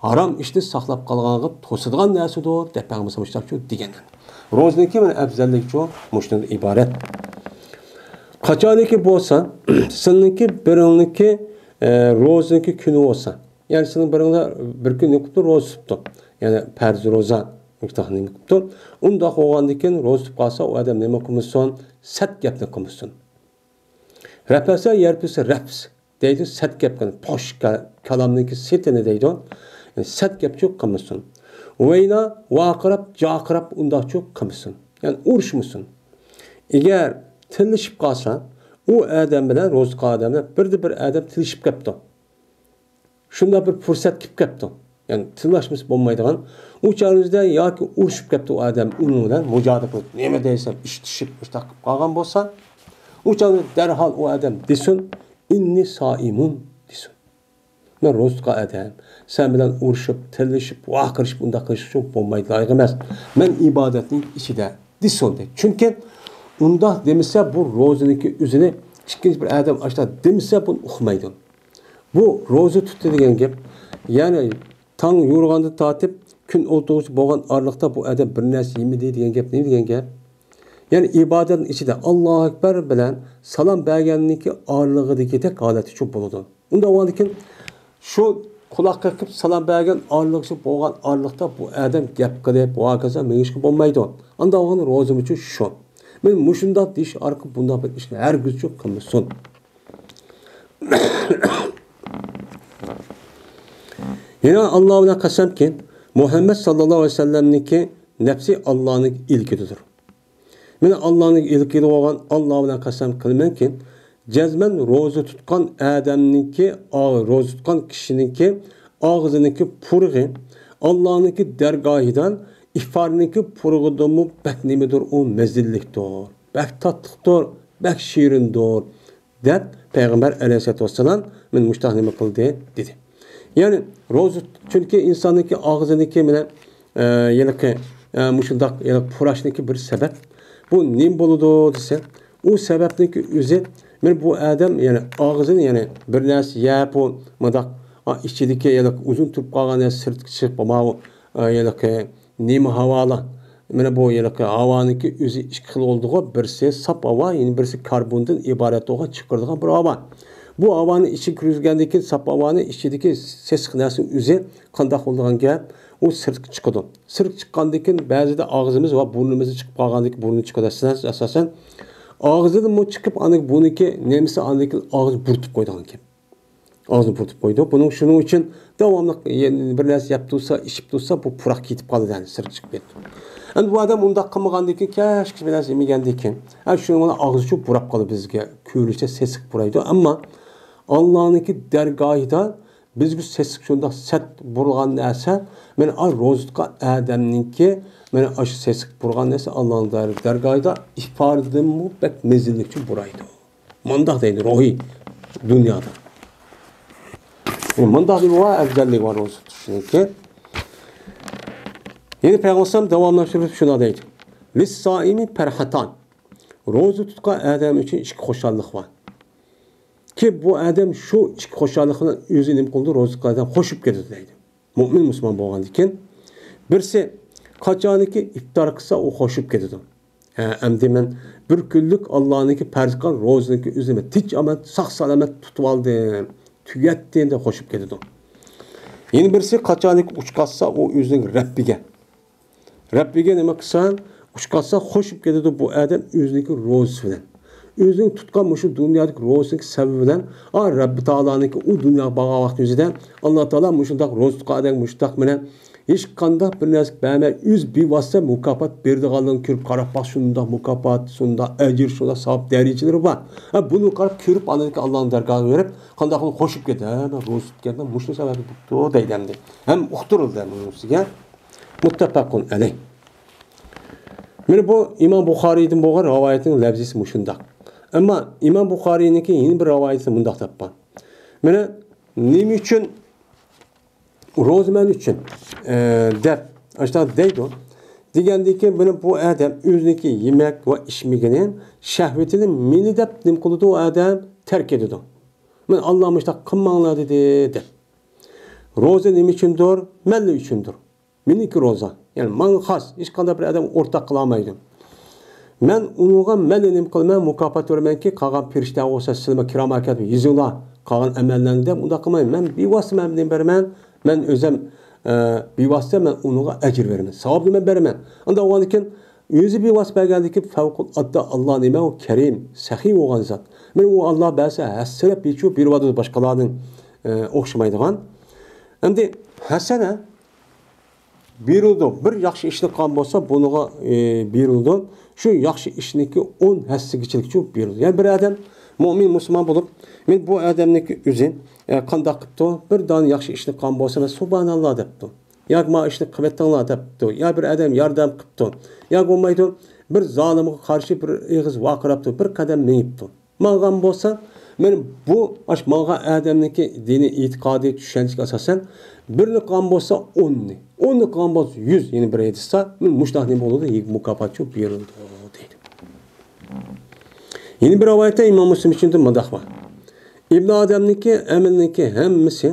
ھارام ئىشنى ساقلاپ قالغانغا توسىدىغان نەرسىدۇر، دەپ پەيغەمبىرىمىز مۇشۇنداق دېگەن. روزىنىڭكى مانا ئەپزەللىكى شۇ، مۇشۇنىڭدىن ئىبارەت. قاچانكى بولسا، سىلىنىڭكى بىرىڭنىڭكى، ئە، روزىنىڭكى كۈنى بولسا، يەنى سىلىنىڭ بىرىڭلار بىر كۈن نېمە قىپتۇ؟ روزا تۇتۇپتۇ. يەنى پەرز روزا، مۇشۇنداق نېمە قىپتۇ؟ ئۇنداق بولغاندىن كېيىن روزا تۇتۇپ قالسا، ئۇ ئادەم نېمە قىلمىسۇن؟ سەت گەپنى قىلمىسۇن. رەپەسە يەرپۈسە رەپس دەيدۇ، سەت گەپنى، پوش كا-، كالامنىڭكى سېتىنى دەيدۇ. يەنى سەت گەپچۇ قىلمىسۇن. ۋەينا، ۋارقىراپ، جارقىراپ ئۇنداقچۇ قىلمىسۇن. يەنى ئۇرۇشمىسۇن. ئەگەر تىللىشىپ قالسا، ئۇ ئادەم بىلەن، روزا تۇتقان ئادەم بىلەن بىردە بىر ئادەم تىللىشىپ كەپتۇ. شۇنداق بىر پۇرسەت كېلىپ كەپتۇ. يەنى تىللاشمىسا بولمايدىغان. ئۇ چاغىمىزدا ياكى ئۇرۇشۇپ كەپتۇ ئۇ ئادەم ئۇنىڭ بىلەن، مۇجادىلە قىلىپ، نېمە دەيسەن، ئىشتىشىپ، مۇشۇنداق قىلىپ قالغان بولسا، ئۇ چاغدا دەرھال ئۇ ئادەم دېسۇن، «ئىننى سائىمۇن» دېسۇن. «مەن روزا تۇتقان ئادەم، سەن بىلەن ئۇرۇشۇپ، تىللىشىپ، ۋارقىرىشىپ، ئۇنداق قىلىش ئۇچۇن بولمايدۇ، لايىق ئەمەس. مەن ئىبادەتنىڭ ئىچىدە» دېسۇن دەيدۇ. چۈنكى ئۇنداق دېمىسە، بۇ روزىنىڭكى ئۆزىنى ئىككىنچى بىر ئادەم ئاشۇنداق دېمىسە، بۇنى ئۇقمايدۇ. بۇ روزا تۇتتى دېگەن گەپ. يەنى تاڭ يورۇغاندىن تارتىپ كۈن ئولتۇرغۇچە بولغان ئارىلىقتا بۇ ئادەم بىر نەرسە يېمىدى دېگەن گەپ نېمە دېگەن گەپ؟ يەنى ئىبادەتنىڭ ئىچىدە ئاللاھۇ ئەكبەر بىلەن سالام بەرگەننىڭكى ئارىلىقىدىكىدەك ھالەتتە چوپ بولىدۇ. ئۇنداق بولغاندىن كېيىن شۇ قۇلاق قېقىپ سالام بەرگەن ئارىلىقچە بولغان ئارىلىقتا بۇ ئادەم گەپ قىلىپ، ھاكازا مېڭىشقا بولمايدۇ. ئانداق بولغان روزىمۇچۇ شۇ. مەن مۇشۇنداق دېيىش ئارقىلىق بۇنداق بىر ئىشنى ھەرگىزچۇ قىلمىسۇن. يەنە ئاللا بىلەن قەسەمكى، مۇھەممەد ساللاللاھۇ ئەلەيھى ۋەسەللەمنىڭكى نەپسى ئاللانىڭ ئىلكىدىدۇر. مەن ئاللانىڭ ئىلكىدە بولغان ئاللا بىلەن قەسەم قىلىمەنكى، جەزمەن روزا تۇتقان ئادەمنىڭكى، ئا-، روزا تۇتقان كىشىنىڭكى ئاغزىنىڭكى پۇرىقى ئاللانىڭكى دەرگاھىدا ئىپارنىڭكى پۇرىقىدىنمۇ بەك نېمىدۇر ئۇ، مەززىلىكتۇر، بەك تاتلىقتۇر، بەك شېرىندۇر، دەپ پەيغەمبەر ئەلەيھىسسالاتۇ ۋەسسالام مېنى مۇشۇنداق نېمە قىلدى دېدى. يەنى روزا، چۈنكى ئىنساننىڭكى ئاغزىنىڭكى مانا، ئە، ھېلىقى، ئە، مۇشۇنداق ھېلىقى پۇراشنىڭكى بىر سەۋەب. بۇ نېمە بولىدۇ دېسە، ئۇ سەۋەبنىڭكى ئۆزى، مانا بۇ ئادەم يەنى ئاغزىنى، يەنى بىر نەرسە يەپ، ئۇ مۇنداق، ئا، ئىچىدىكى ھېلىقى ئۇزۇن تۇرۇپ قالغان نەرسە سىرتقا چىقىپ، ماۋۇ، ئە، ھېلىقى نېمە ھاۋالار؟ مانا بۇ ھېلىقى ھاۋانىڭكى ئۆزى ئىككى خىل بولىدىغۇ، بىرسى ساپ ھاۋا، يەنە بىرسى كاربوندىن ئىبارەت بولغان چىقىرىدىغان بىر ھاۋا. بۇ ھاۋانى ئىچىگە كىرگۈزگەندىن كېيىن، ساپ ھاۋانى، ئىچىدىكى سېسىق نەرسىنىڭ ئۆزى قانداق بولىدىغان گەپ؟ ئۇ سىرتقا چىقىدۇ. سىرتقا چىققاندىن كېيىن، بەزىدە ئاغزىمىز ۋە بۇرنىمىزدا چىقىپ قالغاندىن كېيىن بۇرنى چىقىدۇ. ئاساسەن، ئاغزىدىنمۇ چىقىپ، ئاندىن بۇنىڭكى نېمىسى، ئاندىن كېيىن ئاغزى بۇرىتىپ قويىدىغان گەپ. ئاغزىنى بۇرىتىپ قويىدۇ. بۇنىڭ، شۇنىڭ ئۈچۈن داۋاملىق، يەنە بىر نەرسە يەپ تۇرسا، ئىچىپ تۇرسا، بۇ پۇراق كېتىپ قالىدۇ، يەنى سىرتقا چىقىپ كېتىدۇ. ئەمدى بۇ ئادەم ئۇنداق قىلمىغاندىن كېيىن، كەچكىچە بىر نەرسە يېمىگەندىن كېيىن، ھە، شۇنىڭ بىلەن ئاغزى شۇ بۇراپ قالىدۇ، بىزگە كۆرۈنۈشتە سېسىق بۇرايدۇ. ئەمما ئاللانىڭكى دەرگاھىدا بىزگە سېسىق شۇنداق سەت بۇرىغان نەرسە، مانا ئا روزا تۇتقان ئادەمنىڭكى، مانا ئاشۇ سېسىق بۇرىغان نەرسە ئاللانىڭ دەر-، دەرگاھىدا ئىپارىدىنمۇ بەك مەززىلىكچە بۇرايدۇ. مانداق دەيدۇ روھىي دۇنيادا. مانداق بىر ئەۋزەللىكى بار روزا تۇتۇشنىڭكى. يەنە پەيغەمبەر داۋاملاشتۇرۇپ شۇنداق دەيدۇ. لىسسائىمى پەرھەتان. روزا تۇتقان ئادەم ئۈچۈن ئىككى خۇشاللىق بار. كى بۇ ئادەم شۇ ئىككى خۇشاللىق بىلەن ئۆزى نېمە قىلىدۇ؟ روزا تۇتقان ئادەم خوشۇپ كېتىدۇ دەيدۇ. مۆمىن مۇسۇلمان بولغاندىن كېيىن، بىرسى، قاچانكى ئىپتار قىلسا، ئۇ خوشۇپ كېتىدۇ. ھە، ئەمدى مەن بىر كۈنلۈك ئاللانىڭكى پەرز قىلغان روزىنىڭكى ئۆزىنى مەن تىنچ ئامان، ساق سالامەت تۇتۇۋالدىم، تۈگەتتىم دەپ خوشۇپ كېتىدۇ. يەنە بىرسى، قاچانكى ئۇچقاچسا، ئۇ ئۆزىنىڭ رەببىگە، رەببىگە نېمە قىلسا، ئۇچقاچسا خوشۇپ كېتىدۇ بۇ ئادەم ئۆزىنىڭكى روزىسى بىلەن. ئۆزىنىڭ تۇتقان مۇشۇ دۇنيادىكى روزىسىنىڭ سەۋەبى بىلەن، ئا، رەببى تائالانىڭكى ئۇ دۇنياغا بارغان ۋاقتى ئۆزىدە، ئاللا تائالا مۇشۇنداق روزا تۇتقان ئادەمگە مۇشۇنداق مانا ھېچقانداق بىر نەرسە بەرمەي، ئۆزى بىۋاسىتە مۇكاپات بېرىدىغانلىقىنى كۆرۈپ، قاراپ باق، شۇنداق مۇكاپات، شۇنداق ئەجىر، شۇنداق ساۋاب دەرىجىلىرى بار. ھە، بۇنى قاراپ كۆرۈپ، ئاندىن كېيىن ئاللانىڭ دەرگاھىغا بېرىپ، قانداق قىلىپ خوشۇپ كېتىدۇ. ھە، مەن روزا تۇتقان، مۇشۇ سەۋەبتىن بوپتۇ دەيدۇ ئەمدى. ھەم ئۇقتۇرۇلدى ھەم ئۇنىڭ ئۈستىگە. مۇتتەپەقۇن ئەلەيھ. مانا بۇ ئىمام بۇخارىيدىن بولغان رىۋايەتنىڭ لەۋزىسى مۇشۇنداق. ئەمما ئىمام بۇخارىينىڭكى يەنە بىر رىۋايىتىدە مۇنداق دەپ بار. مانا نېمە ئۈچۈن روزا مەن ئۈچۈن، ئە، دەپ ئاشۇنداق دەيدۇ. دېگەندىن كېيىن مانا بۇ ئادەم ئۆزىنىڭكى يېمەك ۋە ئىچمىكىنى، شەھۋىتىنى مېنى دەپ نېمە قىلىدۇ ئۇ ئادەم؟ تەرك ئېتىدۇ. مانا ئاللا مۇشۇنداق قىلماڭلار دېدى دەپ. روزا نېمە ئۈچۈندۇر؟ مەنلا ئۈچۈندۇر. مېنىڭكى روزا. يەنى ماڭا خاس، ھېچقانداق بىر ئادەم ئورتاق قىلالمايدۇ. مەن ئۇنىڭغا مەنلا نېمە قىلىمەن؟ مۇكاپات بېرىمەنكى، قالغان پەرىشتە بولسا سىلەرمۇ كىرامەن كاتىبىن يېزىڭلار قالغان ئەمەللەرنى دەپ ئۇنداق قىلمايمەن. مەن بىۋاسىتە مەن نېمە بېرىمەن؟ مەن ئۆزۈم، ئە، بىۋاسىتە مەن ئۇنىڭغا ئەجىر بېرىمەن. ساۋابنى مەن بېرىمەن. ئانداق بولغاندىن كېيىن ئۆزى بىۋاسىتە بەرگەندىن كېيىن فەۋقۇلئاددە ئاللا نېمە؟ ئۇ كەرىم، سەخىي بولغان زات. مانا ئۇ ئاللا بەرسە ھەسسىلەپ يېچىۋېتىپ بېرىۋاتىدۇ باشقىلارنىڭ، ئە، ئوخشىمايدىغان. ئەمدى ھەسەنە بېرىلىدۇ. بىر ياخشى ئىشنى قىلغان بولسا، بۇنىڭغا، ئى، بېرىلىدۇ. شۇ ياخشى ئىشنىڭكى ئون ھەسسىگىچىلىكچۇ بېرىلىدۇ. يەنى بىر ئادەم مۆمىن مۇسۇلمان بولۇپ، مەن بۇ ئادەمنىڭكى ئۆزى، ئە، قانداق قىپتۇ؟ بىر دانە ياخشى ئىشنى قىلغان بولسا، مەن سۇبھاناللا دەپتۇ. ياكى ما ئىشنى قىلىۋەتتىڭلار دەپتۇ. يا بىر ئادەم ياردەم قىپتۇ. يا بولمايدۇ، بىر زالىمغا قارشى بىر ئېغىز ۋارقىراپتۇ، بىر قەدەم مېڭىپتۇ. ماڭغان بولسا، مانا بۇ ئاش ماڭغان ئادەمنىڭكى دىنىي ئېتىقادى، چۈشەنچىسىگە ئاساسەن، بىرنى قىلغان بولسا ئوننى، ئوننى قىلغان بولسا يۈز، يەنى بىر ھەدىستە، مانا مۇشۇنداق نېمە بولىدۇ، مۇكاپاتچۇ بېرىلىدۇ دەيدۇ. يەنە بىر رىۋايەتتە ئىمام مۇسلىم ئۈچۈن مۇنداق بار. ئىبن ئادەمنىڭكى ئەمىلىنىڭكى ھەممىسى،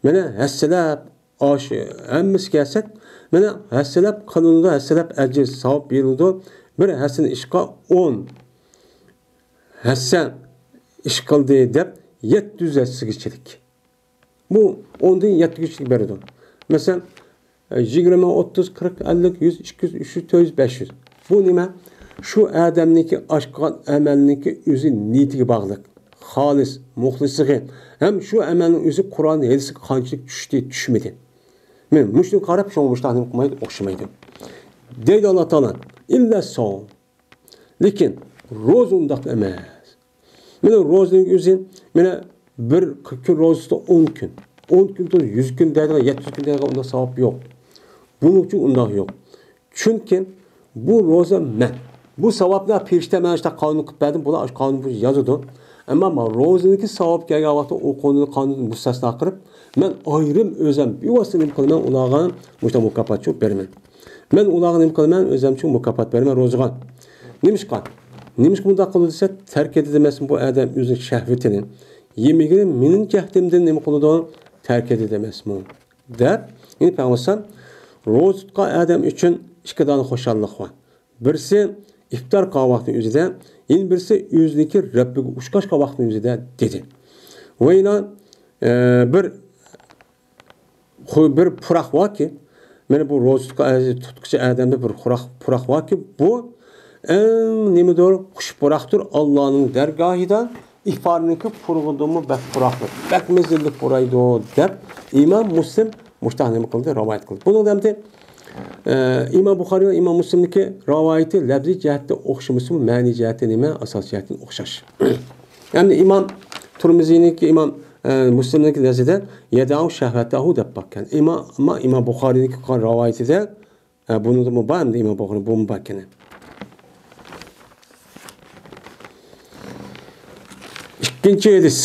مانا ھەسسىلەپ، ئاش ھەممىسى كەلسەك، مانا ھەسسىلەپ قىلىنىدۇ، ھەسسىلەپ ئەجىر، ساۋاب بېرىلىدۇ. بىر ھەسسىنى ئىشقا ئون ھەسسە ئىش قىلدى دەپ، يەتتە يۈز ھەسسىگىچىلىك. بۇ ئوندىن يەتتىگىچىلىك بېرىدۇ. مەسىلەن، يىگىرمە، ئوتتۇز، قىرىق، ئەللىك، يۈز، ئىككى يۈز، ئۈچ يۈز، تۆت يۈز، بەش يۈز. بۇ نېمە؟ شۇ ئادەمنىڭكى ئاشقان ئەمەلنىڭكى ئۆزى نىيىتىگە باغلىق. خالىس، مۇخلىسلىقى. ھەم شۇ ئەمەلنىڭ ئۆزى قۇرئان ھەدىسكە قانچىلىك چۈشتى، چۈشمىدى. مانا مۇشۇنى قاراپ، شۇڭا مۇشۇنداق نېمە قىلمايدۇ، ئوخشىمايدۇ. دەيدۇ ئاللا تائالا، ئىللا سوم. لېكىن روزا ئۇنداق ئەمەس. مانا روزىنىڭ ئۆزى، مانا بىر كۈن روزىسىدا ئون كۈن، ئون كۈن تۇرسا يۈز كۈن دەيدىغان، يەتتە يۈز كۈن دەيدىغان ئۇنداق ساۋاب يوق. بۇنىڭ ئۈچۈن ئۇنداق يوق. چۈنكى بۇ روزا مەن. بۇ ساۋابنى پەرىشتە ماڭا شۇنداق قانۇن قىلىپ بەردىم، بۇلار شۇ قانۇن بويىچە يازىدۇ. ئەمما مانا روزىنىڭكى ساۋابى كەلگەن ۋاقىتتا ئۇ قانۇن، قانۇندىن مۇستەسنا قىلىپ، مەن ئايرىم ئۆزۈم بىۋاسىتە نېمە قىلىمەن، ئۇلارغا مۇشۇنداق مۇكاپات چوپ بېرىمەن. مەن ئۇلارغا نېمە قىلىمەن؟ ئۆزۈمچە مۇكاپات بېرىمەن روزىغا. نېمىشقا؟ نېمىشقا بۇنداق قىلىدۇ دېسە، تەرك ئېتىدۇ ئەمەسمۇ بۇ ئادەم ئۆزىنىڭ شەھۋىتىنى؟ يېمىكىنى مېنىڭ جەھىتىمدىن نېمە قىلىدۇ؟ تەرك ئېتىدۇ ئەمەسمۇ؟ دەپ، يەنى پەيغەمبەر روزا تۇتقان ئادەم ئۈچۈن ئىككى دانە خۇشاللىق بار. بىرسى ئىپتار قىلغان ۋاقىتنىڭ ئۆزىدە، يەنە بىرسى ئۆزىنىڭكى رەببىگە ئۇچراشقان ۋاقىتنىڭ ئۆزىدە دېدى. ۋە يەنە، ئە، بىر خۇ-، بىر پۇراق باركى، مانا بۇ روزا تۇتقا-، تۇتقۇچى ئادەمدە بىر پۇراق، پۇراق باركى، بۇ ئەڭ نېمىدۇر، خۇش پۇراقتۇر، ئاللانىڭ دەرگاھىدا ئىپارنىڭكى پۇرىقىدىنمۇ بەك پۇراقلىق، بەك مەززىلىك پۇرايدۇ، دەپ ئىمام مۇسلىم مۇشتاق نېمە قىلدى، رىۋايەت قىلدى. بۇنىڭدا ئەمدى، ئە، ئىمام بۇخارىي ۋە ئىمام مۇسلىمنىڭكى رىۋايىتى لەپزىي جەھەتتە ئوخشىمىسىمۇ، مەنىي جەھەتتە نېمە، ئاساسىي جەھەتتىن ئوخشاش. ئەمدى ئىمام تۇرمىزىينىڭكى، ئىمام، ئە، مۇسلىمنىڭكى نەزىرىدە يەدەئۇ شەھۋەتەھۇ دەپ باركەن. ئىمام، ئەمما ئىمام بۇخارىينىڭكى قىلغان رىۋايىتىدە، ئە، بۇنىڭدىمۇ بار ئەمدى ئىمام بۇخارىي، بۇمۇ باركەن. ئىككىنچى ھەدىس.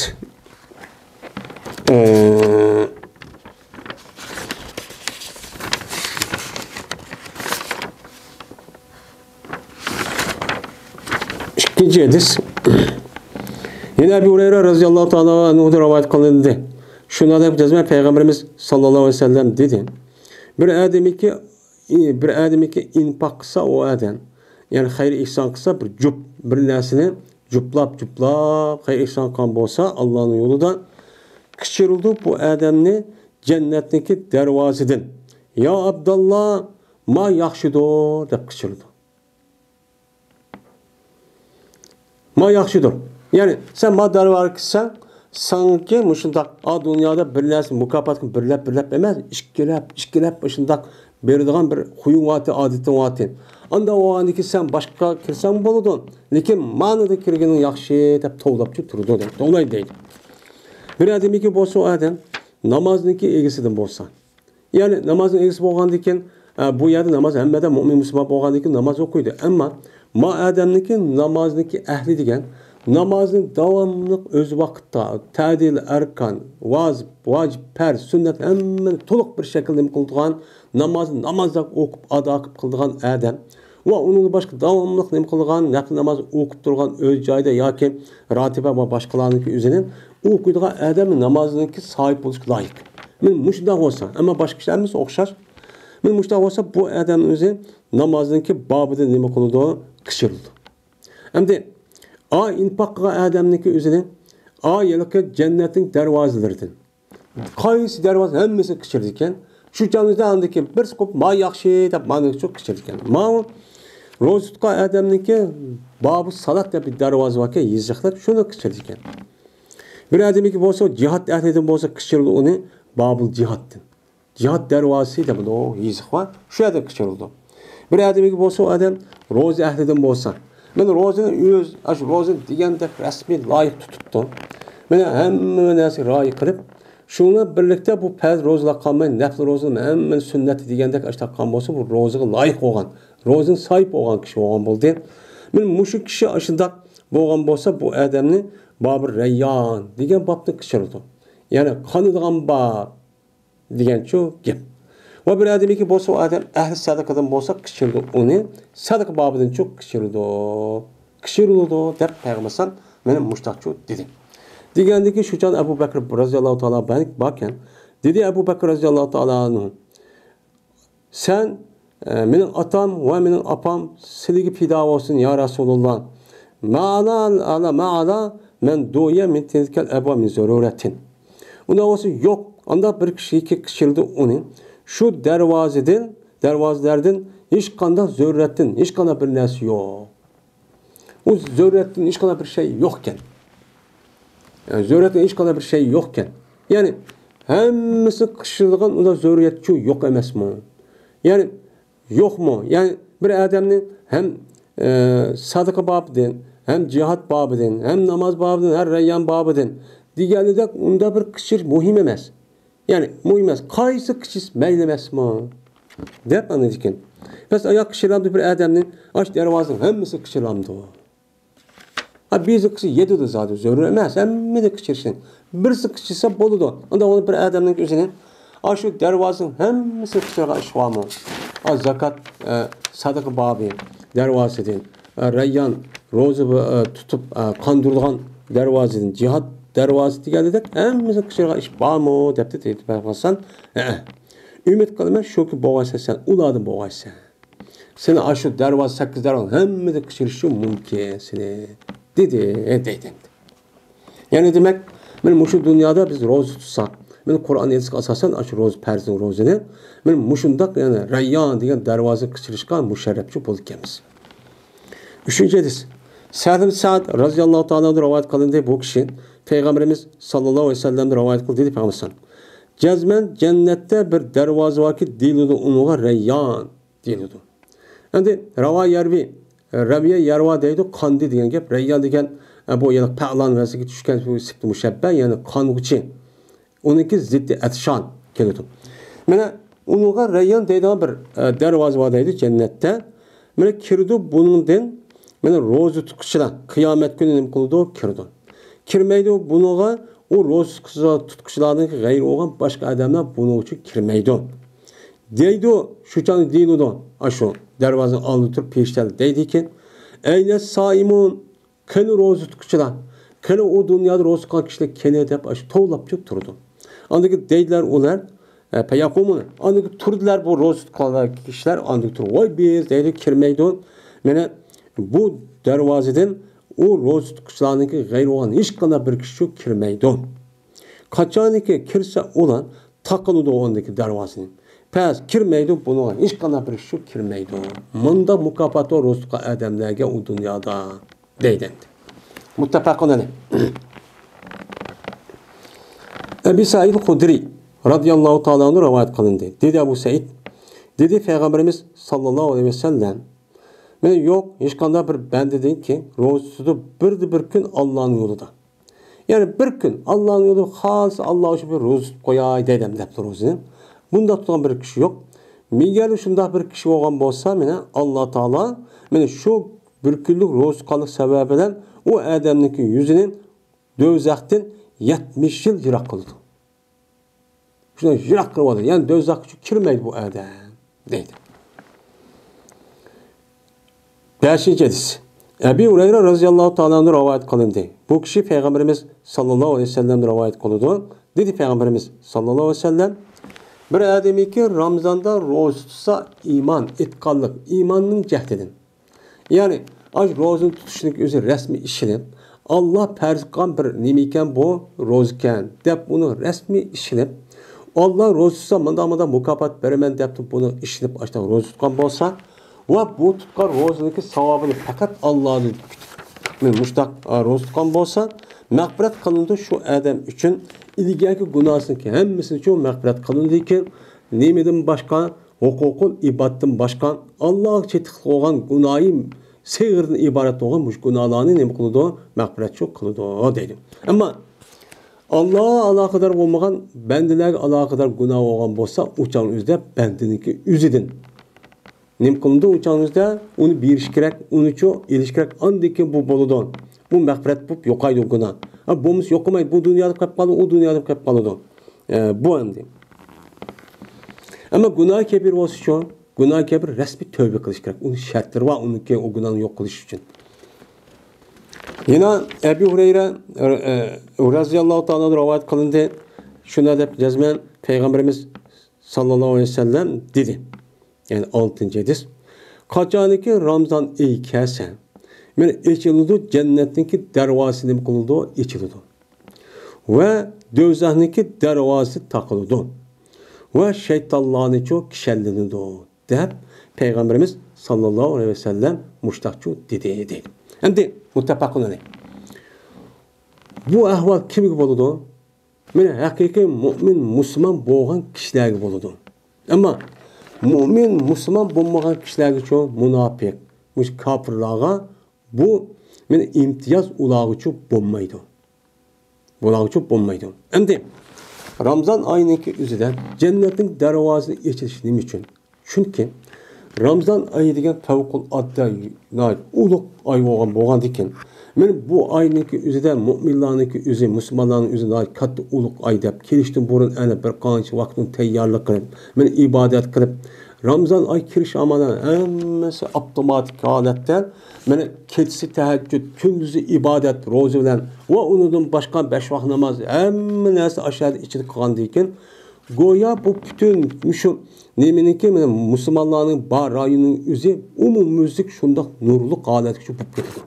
ئە، ئىككىنچى ھەدىس. يەنە ئەبۇ ھۇرەيرە رەزىياللاھۇ تائالا ئەنھۇدىن رىۋايەت قىلىندى. شۇنداق دەپ جەزمەن پەيغەمبىرىمىز ساللاللاھۇ ئەلەيھى ۋەسەللەم دېدى، بىر ئادەمكى، بىر ئادەمكى ئىنفاق قىلسا ئۇ ئادەم، يەنى خەير ئېھسان قىلسا، بىر جۈپ، بىر نەرسىنى جۈپلاپ، جۈپلاپ خەير ئېھسان قىلغان بولسا ئاللانىڭ يولىدا، كىچىرىدۇ بۇ ئادەمنى جەننەتنىڭكى دەرۋازىدىن. يا ئابداللا، ما ياخشىدۇر دەپ كىچىرىدۇ. ما ياخشىدۇر. يەنى سەن ما دەرۋازىغا كىرسەڭ، ساڭىكى مۇشۇنداق، ئا، دۇنيادا بىر نەرسە مۇكاپاتقا بىرلەپ، بىرلەپ ئەمەس، ئىككىلەپ، ئىككىلەپ مۇشۇنداق بېرىدىغان بىر خۇيۇڭ ۋاتى، ئادىتىڭ ۋاتى. ئاندا بولغاندىكىن سەن باشقا كىرسەڭ بولىدۇ. لېكىن مانىدا كىرگىنىڭ ياخشى دەپ توۋلاپچۇ تۇرىدۇ دەيدۇ. توۋلايدۇ دەيدۇ. بىر ئادەمكى بولسا ئۇ ئادەم نامازنىڭكى ئىگىسىدىن بولسا. يەنى نامازنىڭ ئىگىسى بولغاندىكىن، ئە، بۇ يەردە ناماز ھەممە ئادەم مۇئمىن مۇسۇلمان بولغاندىكىن ناماز ئوقۇيدۇ. ئەمما ما ئادەمنىڭكى نامازنىڭكى ئەھلى دېگەن نامازنى داۋاملىق ئۆز ۋاقىتتا، تەدىل ئەركان، ۋاجىپ، ۋاجىپ، پەرز، سۈننەت ھەممىنى تولۇق بىر شەكىلدە نېمە قىلىدىغان، نامازنى نامازدەك ئوقۇپ، ئادا قىلىپ قىلىدىغان ئادەم ۋە ئۇنىڭدىن باشقا داۋاملىق نېمە قىلىدىغان، نەپلى ناماز ئوقۇپ تۇرغان ئۆز جايىدا ياكى راتىبە ۋە باشقىلارنىڭكى ئۆزىنى ئوقۇيدىغان ئادەم نامازنىڭكى ساھىب بولۇشقا لايىق. مەن مۇشۇنداق بولسا، ئەمما باشقا كىشىلەر ھەممىسى ئوخشاش. مەن مۇشۇنداق بولسا، بۇ ئادەم ئۆزى نامازنىڭكى بابىدىن نېمە قىلىدۇ؟ كىچىرىدۇ. ئەمدى ئا ئىنفاق قىلغان ئادەمنىڭكى ئۆزىنى ئا ھېلىقى جەننەتنىڭ دەرۋازىلىرىدىن قايسى دەرۋازا ھەممىسى كىچىرىدىكەن. شۇ چاغدا ئاندىن كېيىن بىرسى قوپۇپ، ما ياخشى دەپ مانا شۇ كىچىرىدىكەن. ماۋۇ روزا تۇتقان ئادەمنىڭكى بابۇ سالات دەپ بىر دەرۋازا باركەن، يېزىقلىق، شۇنى كىچىرىدىكەن. بىر ئادەمنىڭكى بولسا جىھاد ئەھلىدىن بولسا كىچىرىدۇ ئۇنى بابۇل جىھادتىن. جىھاد دەرۋازىسى دەپ بۇ يېزىق بار. شۇ يەردە كىچىرىدۇ. بىر ئادەمگە بولسا، ئۇ ئادەم روزا ئەھلىدىن بولسا، مانا روزىنى ئۆز، ئاشۇ روزىنى دېگەندەك رەسمىي لايىق تۇتۇپتۇ. مانا ھەممە نەرسىگە رىئايە قىلىپ، شۇنىڭ بىلەن بىرلىكتە بۇ پەرز روزىلار قالماي، نەپلى روزىنى ھەممىنى سۈننەتى دېگەندەك ئاشۇنداق قىلغان بولسا، بۇ روزىغا لايىق بولغان، روزىنى ساھىب بولغان كىشى بولغان بولدى. مانا مۇشۇ كىشى ئاشۇنداق بولغان بولسا، بۇ ئادەمنى بابۇر رەييان دېگەن بابتىن كىچىرىدۇ. يەنى قانىدىغان باب دېگەنچۇ گەپ. ۋە بىر ئادەمكى بولسا، ئۇ ئادەم ئەھلى سەدىقىدىن بولسا، كىچىرىدۇ ئۇنى. سەدىقە بابىدىنچۇ كىچىرىدۇ. كىچىرىلىدۇ دەپ پەيغەمبەر ئەلەيھىسسالام مانا مۇشتاقچۇ دېدى. دېگەندىكى شۇ چاغدا ئەبۇ بەكرى رەزىياللاھۇ تائالا باركەن. دېدى ئەبۇ بەكرى رەزىياللاھۇ تائالا ئەنھۇ، سەن، ئە، مېنىڭ ئاتام ۋە مېنىڭ ئاپام سىلىگە پىدا بولسۇن، يا رەسۇلاللا. ما ئەلا، ئەلا، ما ئەلا، مەن دۇئىيە مىن تىلكەل ئەبۋاب مىن زۆرۈرەتىن. ئۇنداق بولسا يوق، ئانداق بىر كىشىگە كىچىرىدۇ ئۇنى. شۇ دەرۋازىدىن، دەرۋازىلەردىن ھېچقانداق زۆرۈرەتتىن، ھېچقانداق بىر نەرسە يوق. ئۇ زۆرۈرەتتىن ھېچقانداق بىر شەي يوقكەن. يەنى زۆرۈرەتتىن ھېچقانداق بىر شەي يوقكەن. يەنى ھەممىسى قىچىرىدىغان ئۇنداق زۆرۈرەتچۇ يوق ئەمەسمۇ؟ يەنى يوقمۇ؟ يەنى بىر ئادەمنى ھەم، ئە، سەدىقە بابىدىن، ھەم جىھاد بابىدىن، ھەم ناماز بابىدىن، ھەم رەييان بابىدىن دېگەنلىدەك ئۇنداق بىر كىچىر مۇھىم ئەمەس. يەنى مۇھىم ئەمەس. قايسى كىچىس مەيلى ئەمەسمۇ؟ دەپ ئاندىن كېيىن. بەس ئاياق كىچىرلامدۇ بىر ئادەمنى، ئاش دەرۋازىنىڭ ھەممىسى كىچىرلامدۇ؟ ھە، بىزنىڭكىسى يېتىدۇ زادى، زۆرۈر ئەمەس، ھەممىدە كىچىرىشنى. بىرسى كىچىرسە بولىدۇ. ئۇنداق بولۇپ بىر ئادەمنىڭ ئۆزىنى، ئاشۇ دەرۋازىنىڭ ھەممىسىنى كىچىرغان ئىش بارمۇ؟ ئا، زاكات، ئە، سەدىقە بابى دەرۋازىسىدىن، ئە، رەييان، روزا، ئە، تۇتۇپ، ئە، قاندۇرىدىغان دەرۋازىدىن، جىھاد دەرۋازىسى دېگەندەك ھەممىسىنى كىچىرغان ئىش بارمۇ؟ دەپتۇ دەيدۇ پەيغەمبەر. ھەئە. ئۈمىد قىلىمەن شۇكى بولغايسەن سەن، ئۇلاردىن بولغايسەن. سېنى ئاشۇ دەرۋازا، سەككىز دەرۋازا ھەممىدە كىچىرىشى مۇمكىن سېنى، دېدى، دەيدۇ. يەنى دېمەك، مانا مۇشۇ دۇنيادا بىز روزا تۇتساق، مانا قۇرئان ھەدىسكە ئاساسەن، ئاشۇ روزا پەرزنىڭ روزىنى، مانا مۇشۇنداق، يەنى رەييان دېگەن دەرۋازىغا كىرىشكە مۇشەررەپچۇ بولىدىكەنمىز. ئۈچىنچى ھەدىس. سەھل ئىبن سەئد رەزىياللاھۇ تائالا ئەنھۇ رىۋايەت قىلىندى. بۇ كىشى پەيغەمبىرىمىز ساللاللاھۇ ئەلەيھى ۋەسەللەمدىن رىۋايەت قىلدى، دېدى پەيغەمبەر: «جەزمەن جەننەتتە بىر دەرۋازا باركى، دېيىلىدۇ ئۇنىڭغا رەييان دېيىلىدۇ.» ئەمدى راۋا يەرۋى، رەۋىيە يەرۋا دەيدۇ، قاندى دېگەن گەپ. رەييان دېگەن، ئە، بۇ يەنە پەئلان ۋەزنىگە چۈشكەن بۇ سىپتى مۇشەببە، يەنى قانغۇچى. ئۇنىڭكى زىددى ئەتشان كېلىدۇ. مانا ئۇنىڭغا رەييان دەيدىغان بىر، ئە، دەرۋازا بار دەيدۇ جەننەتتە. مانا كىرىدۇ بۇنىڭدىن، مانا روزا تۇتقۇچىلار قىيامەت كۈنى نېمە قىلىدۇ؟ كىرىدۇ. كىرمەيدۇ بۇنىڭغا ئۇ روزا تۇتقۇچىلاردىن غەيرى بولغان باشقا ئادەملەر بۇنىڭ ئۈچۈن كىرمەيدۇ. دەيدۇ، شۇ چاغدا دېيىلىدۇ، ئاشۇ دەرۋازىنىڭ ئالدىدا تۇرۇپ پېرىشتىلەر دەيدىكى، «ئەينە سائىمۇن؟» قېنى روزا تۇتقۇچىلار؟ قېنى ئۇ دۇنيادا روزا تۇتقان كىشىلەر قېنى دەپ ئاشۇ توۋلاپ تۇرۇپ تۇرىدۇ. ئاندىن كېيىن دەيدىلەر ئۇلار، ئە، پەيەقۇمۇن. ئاندىن كېيىن تۇردىلار بۇ روزا تۇتقانلار كىشىلەر، ئاندىن كېيىن تۇرۇپ، ۋاي بىز دەيدۇ، كىرمەيدۇ. مانا بۇ دەرۋازىدىن ئۇ روزا تۇتقۇچىلارنىڭكى غەيرى بولغان ھېچقانداق بىر كىشى كىرمەيدۇ. قاچانكى كىرسە ئۇلار تاقىلىدۇ ئۇنىڭدىكى دەرۋازىنى. پەس كىرمەيدۇ، بۇنىڭغا ھېچقانداق بىر كىشى كىرمەيدۇ. مۇنداق مۇكاپات بار روزا تۇتقان ئادەملەرگە ئۇ دۇنيادا دەيدۇ. مۇتتەپەقۇن ئەلەيھ. ئەبى سەئىد خۇدرى رەزىياللاھۇ تائالا ئەنھۇ رىۋايەت قىلىندى. دېدى ئەبۇ سەئىد، دېدى پەيغەمبىرىمىز ساللاللاھۇ ئەلەيھى ۋەسەللەم، مانا يوق، ھېچقانداق بىر بەندىدىنكى روزا تۇتۇپ بىردە بىر كۈن ئاللانىڭ يولىدا. يەنى بىر كۈن ئاللانىڭ يولىدا خالىسا ئاللا ئۈچۈن بىر روزا تۇتۇپ قوياي دەيدۇ دەپتۇ روزىنى. بۇنداق تۇتقان بىر كىشى يوق. مېگەر شۇنداق بىر كىشى بولغان بولسا، مانا ئاللا تائالا مانا شۇ بىر كۈنلۈك روزا تۇتقانلىق سەۋەبى بىلەن ئۇ ئادەمنىڭكى يۈزىنى دوزاختىن يەتمىش يىل يىراق قىلىدۇ. شۇنداق يىراق قىلىۋالدى. يەنى دوزاخقا كىرمەيدۇ بۇ ئادەم، دەيدۇ. بەشىنچى ھەدىس. ئەبى ھۇرەيرە رەزىياللاھۇ تائالا ئەنھۇ رىۋايەت قىلىندى. بۇ كىشى پەيغەمبىرىمىز ساللاللاھۇ ئەلەيھى ۋەسەللەمدىن رىۋايەت قىلىدۇ. دېدى پەيغەمبىرىمىز ساللاللاھۇ ئەلەيھى ۋەسەللەم، بىر ئادەمكى رامىزاندا روزا تۇتسا، ئىمان، ئېتىقادلىق، ئىماننىڭ جەھىتىدىن. يەنى، ئاشۇ روزىنى تۇتۇشنىڭ ئۆزى رەسمىي ئىشىنىپ، ئاللا پەرز قىلغان بىر نېمە ئىكەن بۇ روزىكەن دەپ ئۇنى رەسمىي ئىشىنىپ، ئاللا روزا تۇتسا مۇنداق مۇنداق مۇكاپات بېرىمەن دەپ بۇنى ئىشىنىپ ئاشۇنداق روزا تۇتقان بولسا، ۋە بۇ تۇتقان روزىنىڭكى ساۋابىنى پەقەت ئاللادىن كۈتۈپ، مۇشۇنداق، ئا، روزا تۇتقان بولسا، مەغپىرەت قىلىنىدۇ شۇ ئادەم ئۈچۈن. ئىلگەركى گۇناھسىنىڭكى ھەممىسىنى شۇ مەغپىرەت قىلىنىدىكەن. نېمىدىن باشقا؟ ھوقۇقۇل ئىبادتىن باشقا، ئاللاغا چېتىقلىق بولغان گۇناھى سېغىردىن ئىبارەت بولغان مۇشۇ گۇناھلارنى نېمە قىلىدۇ؟ مەغپىرەتچۇ قىلىدۇ، دەيدۇ. ئەمما ئاللاغا ئالاقىدار بولمىغان، بەندىلەرگە ئالاقىدار گۇناھ بولغان بولسا، ئۇ چاغنىڭ ئۆزىدە بەندىنىڭكى ئۆزىدىن نېمە قىلىنىدۇ؟ ئۇ چاغنىڭ ئۆزىدە ئۇنى بېرىش كېرەك، ئۇنىچۇ ئېلىش كېرەك، ئاندىن كېيىن بۇ بولىدۇ. بۇ مەغپىرەت بولۇپ يوقايدۇ گۇناھ. ھە، بولمىسا يوقىمايدۇ، بۇ دۇنيادا قېلىپ قالىدۇ، ئۇ دۇنيادا قېلىپ قالىدۇ. ئە، بۇ ئەمدى. ئەمما گۇناھ كەبىر بولسىچۇ؟ گۇناھ كەبىر رەسمىي تەۋبە قىلىش كېرەك. ئۇنىڭ شەرتلىرى بار، ئۇنىڭكى ئۇ گۇناھنى يوق قىلىش ئۈچۈن. يەنە ئەبى ھۇرەيرە، ئە، ئە، رەزىياللاھۇ تائالا ئەنھۇ رىۋايەت قىلىندى. شۇنداق دەپ جەزمەن پەيغەمبىرىمىز ساللاللاھۇ ئەلەيھى ۋەسەللەم دېدى. يەنى ئالتىنچى ھەدىس. قاچانكى رامزان ئېيى كەلسە، مانا ئېچىلىدۇ، جەننەتنىڭكى دەرۋازىسى نېمە قىلىدۇ؟ ئېچىلىدۇ. ۋە دوزاخنىڭكى دەرۋازىسى تاقىلىدۇ. ۋە شەيتانلارنىچۇ كىشەنلىنىدۇ، دەپ پەيغەمبىرىمىز ساللاللاھۇ ئەلەيھى ۋەسەللەم مۇشتاقچۇ دېدى، دەيدۇ. ئەمدى مۇتتەپەقۇن ئەلەيھ. بۇ ئەھۋال كىمگە بولىدۇ؟ مانا ھەقىقىي مۇئمىن، مۇسۇلمان بولغان كىشىلەرگە بولىدۇ. ئەمما مۇئمىن، مۇسۇلمان بولمىغان كىشىلەرگىچۇ، مۇناپىق، مۇشۇ كاپىرلارغا بۇ، مانا ئىمتىياز ئۇلارغىچۇ بولمايدۇ. بۇلارغىچۇ بولمايدۇ. ئەمدى رامزان ئايىنىڭكى ئۆزىدە جەننەتنىڭ دەرۋازىسى ئېچىلىشى نېمە ئۈچۈن؟ چۈنكى رامزان ئايى دېگەن پەۋقۇلئاددە ناھايىتى ئۇلۇغ ئاي بولغان، بولغاندىكىن، مانا بۇ ئاينىڭكى ئۆزىدە مۇئمىنلارنىڭكى ئۆزى، مۇسۇلمانلارنىڭ ئۆزى ناھايىتى كاتتا ئۇلۇغ ئاي دەپ كېلىشتىن بۇرۇن ئەنە بىر قانچە ۋاقىتنى تەييارلىق قىلىپ، مانا ئىبادەت قىلىپ، رامزان ئاي كىرىش ئامالى ھەممىسى ئاپتوماتىك ھالەتتە، مانا كېچىسى تەھەججۇد، كۈندۈزى ئىبادەت، روزا بىلەن ۋە ئۇنىڭدىن باشقا بەش ۋاق ناماز، ھەممە نەرسە ئاشۇ يەردە ئىچىدە قىلغاندىكىن، گويا بۇ پۈتۈن مۇشۇ نېمىنىڭكى، مانا مۇسۇلمانلارنىڭ بار رايونىنىڭ ئۆزى ئومۇميۈزلۈك شۇنداق نۇرلۇق ھالەتكە چۈشۈپ كېتىدۇ.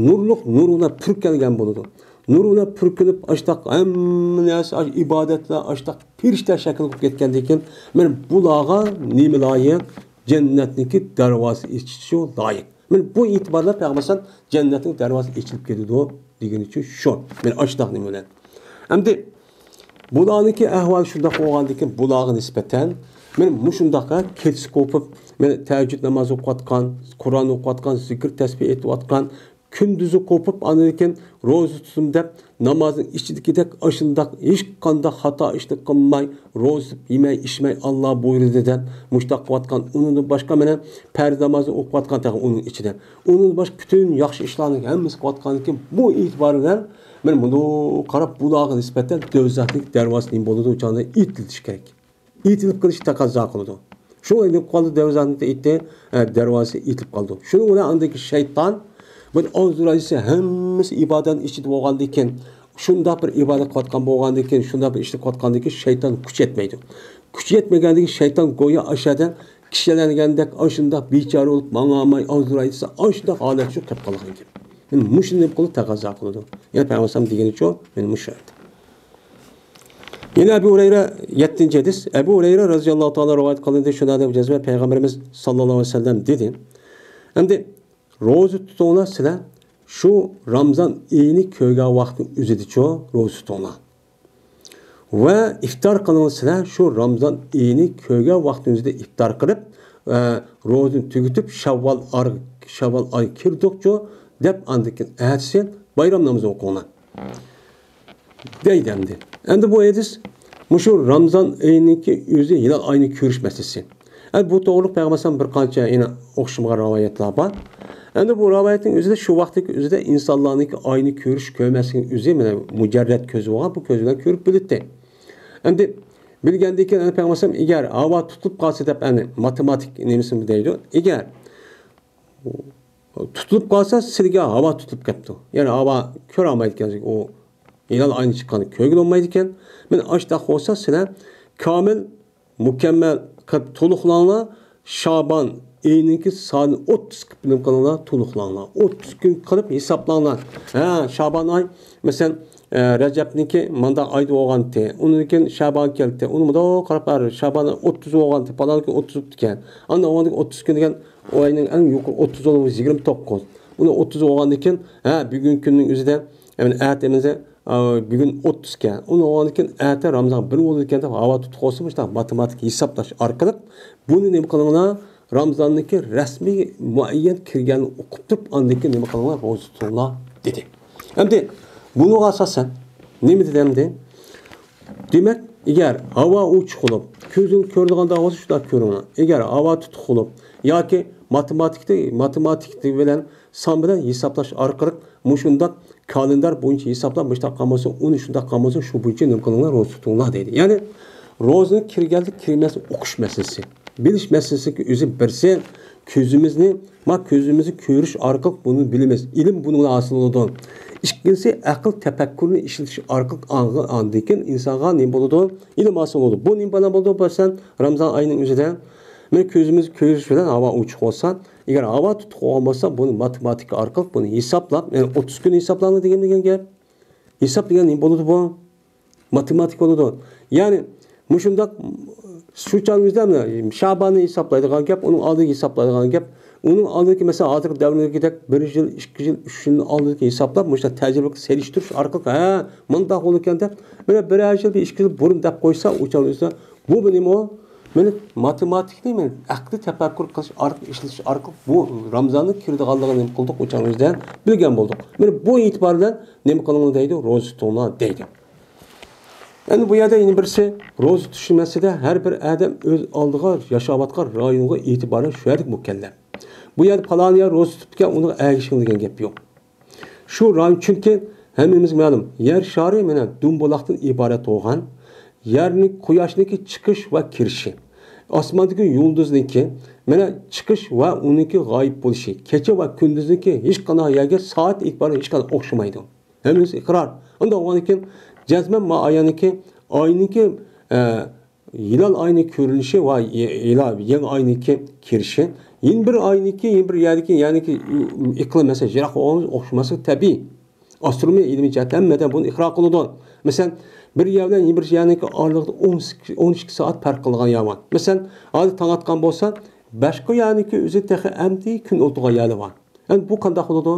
نۇرلۇق نۇر بىلەن پۈركەلگەن بولىدۇ. نۇر بىلەن پۈركىنىپ، ئاشتاق ھەممە نەرسە، ئاش-، ئىبادەتلەر، ئاشتاق پىرىشتە شەكىل بولۇپ كەتكەندىن كېيىن، مانا بۇلارغا نېمە لايىق؟ جەننەتنىڭكى دەرۋازىسى ئېچىشى لايىق. مانا بۇ ئېتىبار بىلەن پەيغەمبەر ئەلەيھىسسالام جەننەتنىڭ دەرۋازىسى ئېچىلىپ كېتىدۇ دېگىنى ئۈچۈن شۇ. مانا ئاشتاق نېمە بىلەن. ئەمدى بۇلارنىڭكى ئەھۋالى شۇنداق بولغاندىكىن، بۇلارغا نىسبەتەن مانا مۇشۇنداق كېچىسى قوپۇپ، مانا تەھەججۇد نامازى ئوقۇۋاتقان، قۇرئان ئوقۇۋاتقان، زىكىر تەسبىھ ئېيتىۋاتقان، كۈندۈزى قوپۇپ، ئاندىن كېيىن روزا تۇتۇم دەپ، نامازنىڭ ئىچىدىكىدەك ئاشۇنداق ھېچقانداق خاتا ئىشنى قىلماي، روزا تۇتۇپ يېمەي، ئىچمەي، ئاللا بۇيرۇدى دەپ، مۇشۇنداق قىلىۋاتقان، ئۇنىڭدىن باشقا مانا پەرز نامازنى ئوقۇۋاتقان تېخى ئۇنىڭ ئىچىدە. ئۇنىڭدىن باشقا پۈتۈن ياخشى ئىشلارنى ھەممىسى قىلىۋاتقاندىن كېيىن، بۇ ئېتىبار بىلەن مانا مۇنداق قاراپ، بۇلارغا نىسبەتەن دوزاخنىڭ دەرۋازىسى نېمە بولىدۇ، ئۇ چاغدا ئېيتىلىشى كېرەك. ئېتىلىپ قېلىشى تەقەززا قىلىدۇ. شۇ ئېتىلىپ قالدى، دەرۋازىنى ئېيتتى، ئە، دەرۋازىسى ئېتىلىپ قالدى. شۇنىڭ بىلەن ئاندىن كېيىن شەيتان، بۇ ئازرايلىسى ھەممىسى ئىبادەتنىڭ ئىچىدە بولغاندىن كېيىن، شۇنداق بىر ئىبادەت قىلىۋاتقان بولغاندىن كېيىن، شۇنداق بىر ئىشنى قىلىۋاتقاندىن كېيىن شەيتان كۈچ يەتمەيدۇ. كۈچ يەتمىگەندىن كېيىن شەيتان گويا ئاشۇ يەردە كىشىلەنگەندەك ئاشۇنداق بىچارە بولۇپ ماڭالماي ئازرايلىسى ئاشۇنداق ھالەتكە چۈشۈپ قالغان گەپ. مانا مۇشۇنى نېمە قىلىدۇ؟ تەقەززا قىلىدۇ. يەنى پەيغەمبەر ئەلەيھىسسالام دېگىنىچۇ، مانا مۇشۇ. يەنە ئەبۇ ھۇرەيرە، يەتتىنچى ھەدىس، ئەبۇ ھۇرەيرە رازىياللاھۇ تائالا رىۋايەت قىلىندى، شۇنداق دەپ جەزمەن پەيغەمبىرىمىز ساللاللاھۇ ئەلەيھى ۋەسەللەم دېدى. ئەمدى روزا تۇتۇڭلار سىلەر، شۇ رامزان ئېيىنى كۆرگەن ۋاقىتنىڭ ئۆزىدىچۇ روزا تۇتۇڭلار. ۋە ئىپتار قىلىڭلار سىلەر، شۇ رامزان ئېيىنى كۆرگەن ۋاقىتنىڭ ئۆزىدە ئىپتار قىلىپ، ئە، روزىنى تۈگىتىپ، شەۋۋال ئار-، شەۋۋال ئاي كىردۇقچۇ دەپ، ئاندىن كېيىن ئەتىسى بايرام نامىزى ئوقۇڭلار. دەيدۇ ئەمدى. ئەمدى بۇ ھەدىس مۇشۇ رامزان ئېيىنىڭكى ئۆزى ھىلال ئاينى كۆرۈش مەسىلىسى. ئەمدى بۇ توغرىلىق پەيغەمبەر بىر قانچە يەنە ئوخشىمىغان رىۋايەتلەر بار. ئەمدى بۇ رىۋايەتنىڭ ئۆزىدە شۇ ۋاقىتتىكى ئۆزىدە ئىنسانلارنىڭكى ئاينى كۆرۈش، كۆرمەسلىكىنىڭ ئۆزى مانا مۇجەررەت كۆزى بولغان، بۇ كۆز بىلەن كۆرۈپ بىلىتتى. ئەمدى بىلگەندىن كېيىن ئەنە پەيغەمبەر ئەگەر ھاۋا تۇتۇلۇپ قالسا دەپ، ئەنە ماتېماتىك نېمىسىمۇ دەيدۇ. ئەگەر تۇتۇلۇپ قالسا، سىلىگە ھاۋا تۇتۇلۇپ كەپتۇ. يەنى ھاۋا كۆرەلمەيدىكەن، ئۇ ھىلال ئاينى چىققاننى كۆرگىلى بولمايدىكەن. مانا ئاشتاق بولسا، سىلەر كامىل، مۇكەممەل قىلىپ تولۇقلاڭلار. شابان ئېيىنىڭكى سانى ئوتتۇز قىلىپ نېمە قىلىڭلار، تولۇقلاڭلار. ئوتتۇز كۈن قىلىپ ھېسابلاڭلار. ھە، شابان ئاي، مەسىلەن، ئە، رەجەبنىڭكى مانداق ئايدا بولغانتى، ئۇنىڭدىن كېيىن شابان كەلدى، ئۇنى مۇنداق قاراپ بەر، شابان ئوتتۇز بولغانتى، پالان كۈن ئوتتۇز بوپتىكەن. ئاندىن ئۇنىڭدىن ئوتتۇز كۈن دېگەن ئۇ ئاينىڭ ئەڭ يۇقىرى ئوتتۇز بولۇپ يىگىرمە توققۇز. ئۇنى ئوتتۇز بولغاندىن كېيىن، ھە، بۈگۈنكى كۈننىڭ ئۆزىدە، يەنى ئەتە ئەمەسە، ئا، بۈگۈن ئوتتۇزكەن. ئۇنى بولغاندىن كېيىن ئەتە رامزان بىر بولىدىكەن دەپ ھاۋا تۇتۇپ قويسا، مۇشۇنداق ماتېماتىكا ھېسابلاش ئارقىلىق بۇنى نېمە قىلىڭلار؟ رامزاننىڭكى رەسمىي مۇئەييەن كىرگەننى ئۇقۇپ تۇرۇپ، ئاندىن كېيىن نېمە قىلىڭلار؟ روزا تۇتۇڭلار، دېدى. ئەمدى بۇنىڭغا ئاساسەن نېمە دېدى ئەمدى؟ دېمەك، ئەگەر ھاۋا ئوچۇق بولۇپ، كۆزۈڭ كۆرىدىغانداق بولسا، شۇنداق كۆرۈڭلار. ئەگەر ھاۋا تۇتۇق بولۇپ ياكى ماتېماتىكىدا، ماتېماتىكا بىلەن سان بىلەن ھېسابلاش ئارقىلىق مۇشۇنداق كالېندار بويىچە ھېسابلاپ، مۇشۇنداق قالمىسا، ئۇنى شۇنداق قالمىسا، شۇ بويىچە نېمە قىلىڭلار، روزا تۇتۇڭلار دەيدۇ. يەنى روزىنىڭ كىرگەنلىك كىرمەسلىك ئۇقۇش مەسىلىسى، بىلىش مەسىلىسىنىڭ ئۆزى بىرسى كۆزىمىزنى، ما كۆزىمىزنى كۆرۈش ئارقىلىق بۇنى بىلىمىز. ئىلىم بۇنىڭ بىلەن ھاسىل بولىدۇ. ئىككىنچىسى ئەقىل تەپەككۇرنى ئىشلىتىش ئارقىلىق ئاڭغا-، ئاندىن كېيىن ئىنسانغا نېمە بولىدۇ؟ ئىلىم ھاسىل بولىدۇ. بۇ نېمە بىلەن بولىدۇ؟ مەسىلەن، رامزان ئايىنىڭ ئۆزىدە مانا كۆزىمىز كۆرۈش بىلەن ھاۋا ئوچۇق بولسا، ئەگەر ھاۋا تۇتۇق بولغان بولسا، بۇنى ماتېماتىكا ئارقىلىق بۇنى ھېسابلاپ، يەنى ئوتتۇز كۈن ھېسابلاڭلار دېگەن، دېگەن گەپ. ھېساب دېگەن نېمە بولىدۇ بۇ؟ ماتېماتىكا بولىدۇ. يەنى مۇشۇنداق شۇ چاغنىڭ ئۆزىدە مانا شاباننى ھېسابلايدىغان گەپ، ئۇنىڭ ئالدىدىكى ھېسابلايدىغان گەپ، ئۇنىڭ ئالدىدىكى مەسىلەن ھازىرقى دەۋردىكىدەك بىر يىل، ئىككى يىل، ئۈچ يىلنى ئالدىدىكى ھېسابلاپ، مۇشۇنداق تەجرىبىلىك سېلىشتۇرۇش ئارقىلىق، ھە، مۇنداق بولىدىكەن دەپ، مانا بىرەر يىل، بىر ئىككى يىل بۇرۇن دەپ قويسا، ئۇ چاغنىڭ ئۆزىدە بۇ نېمە ئۇ؟ مانا ماتېماتىكىنى مانا ئەقلىي تەپەككۇر قىلىش ئارقىلىق، ئىشلىتىش ئارقىلىق بۇ رامزاننىڭ كىرىدىغانلىقىنى نېمە قىلدۇق؟ ئۇ چاغنىڭ ئۆزىدە بىلگەن بولدۇق. مانا بۇ ئېتىبار بىلەن نېمە قىلىڭلار دەيدۇ؟ روزا تۇتۇڭلار دەيدۇ. ئەمدى بۇ يەردە يەنە بىرسى، روزا تۇتۇش مەسىلىدە ھەر بىر ئادەم ئۆز ئالدىغا ياشاۋاتقان رايونغا ئېتىبارەن شۇ يەردىكى مۇكەللەپ. بۇ يەردە پالان يەر روزا تۇتۇپتىكەن، ئۇنىڭغا ئەگىشىڭ دېگەن گەپ يوق. شۇ رايون، چۈنكى ھەممىمىزگە مەلۇم، يەر شارى مانا دۇمبۇلاقتىن ئىبارەت بولغان، يەرنىڭ، قۇياشنىڭكى چىقىش ۋە كىرىشى، ئاسماندىكى يۇلدۇزنىڭكى مانا چىقىش ۋە ئۇنىڭكى غايىب بولۇشى، كېچە ۋە كۈندۈزنىڭكى ھېچقانداق يەرگە سائەت ئېتىبارى ھېچقانداق ئوخشىمايدۇ. ھەممىمىز ئىقرار. ئۇنداق بولغاندىن كېيىن جەزمەن ما ئايەننىكى، ئاينىڭكى، ئە، ھىلال ئاينىڭ كۆرۈنۈشى ۋە ھىلال، يېڭى ئاينىڭكى كىرىشى، يەنە بىر ئاينىڭكى، يەنە بىر يەردىكى، يەنىكى ئىقلىم، مەسىلەن، يىراق بولغان ئوخشىماسلىقى تەبىئىي. ئاسترونومىيە ئىلمىي جەھەتتە ھەممە ئادەم بۇنى ئىقرار قىلىدۇ. مەسىلەن، بىر يەر بىلەن يەنە بىر يەرنىڭكى ئارىلىقىدا ئون ئىككى، ئون ئىككى سائەت پەرق قىلىدىغان يەر بار. مەسىلەن، ھازىر تاڭ ئاتقان بولسا، باشقا يەرنىڭكى ئۆزى تېخى ئەمدى كۈن ئولتۇرغان يەرلىرى بار. ئەمدى بۇ قانداق بولىدۇ؟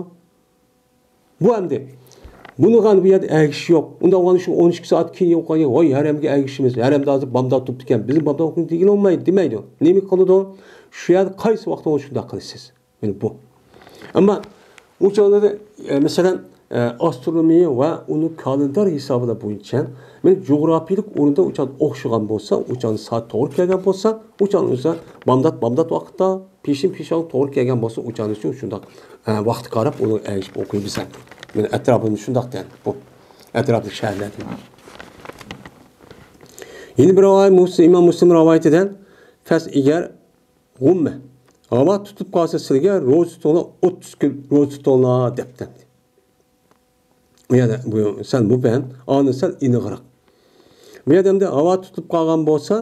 بۇ ئەمدى. بۇنىڭغا بۇ يەردە ئەگىشىش يوق. ئۇنداق بولغاندا شۇ ئون ئىككى سائەت كېيىن يوقالغان، ۋاي، ھەرەمگە ئەگىشىمىز، ھەرەمدە ھازىر بامدات تۇرۇپتىكەن، بىزنىڭ بامدات تۇرۇپ دېگىلى بولمايدۇ، دېمەيدۇ. نېمە قىلىدۇ؟ شۇ يەردە قايسى ۋاقىتتا شۇنداق قىلىسىز. مانا بۇ. ئەمما ئۇ چاغلاردا، ئە، مەسىلەن، ئە، ئاسترونومىيە ۋە ئۇنىڭ كالېندار ھېسابىدا بويىچە، مانا جۇغراپىيىلىك ئورنىدا ئۇ چاغدا ئوخشىغان بولسا، ئۇ چاغدا سائەت توغرا كەلگەن بولسا، ئۇ چاغدا ئۆزى بامدات، بامدات ۋاقىتتا، پېشىن، پېشان توغرا كەلگەن بولسا، ئۇ چاغدا شۇ، شۇنداق، ئە، ۋاقىتقا قاراپ ئۇنى ئەگىشىپ ئوقۇيمىز. مانا ئەتراپىمىز شۇنداق دەيدۇ. بۇ ئەتراپلىق شەھەرلەردە. يەنە بىر رىۋايەت مۇسلىم، ئىمام مۇسلىم رىۋايىتىدە، فەس ئىگەر غۇممە. ھاۋا تۇتۇپ قالسا سىلىگە روزا تۇتۇڭلار، ئوتتۇز كۈن روزا تۇتۇڭلار دەپتۇ. بۇ يەردە بۇ سەل مۇبھەم، ئاندىن سەل ئېنىقراق. بۇ يەردە ئەمدى ھاۋا تۇتۇپ قالغان بولسا،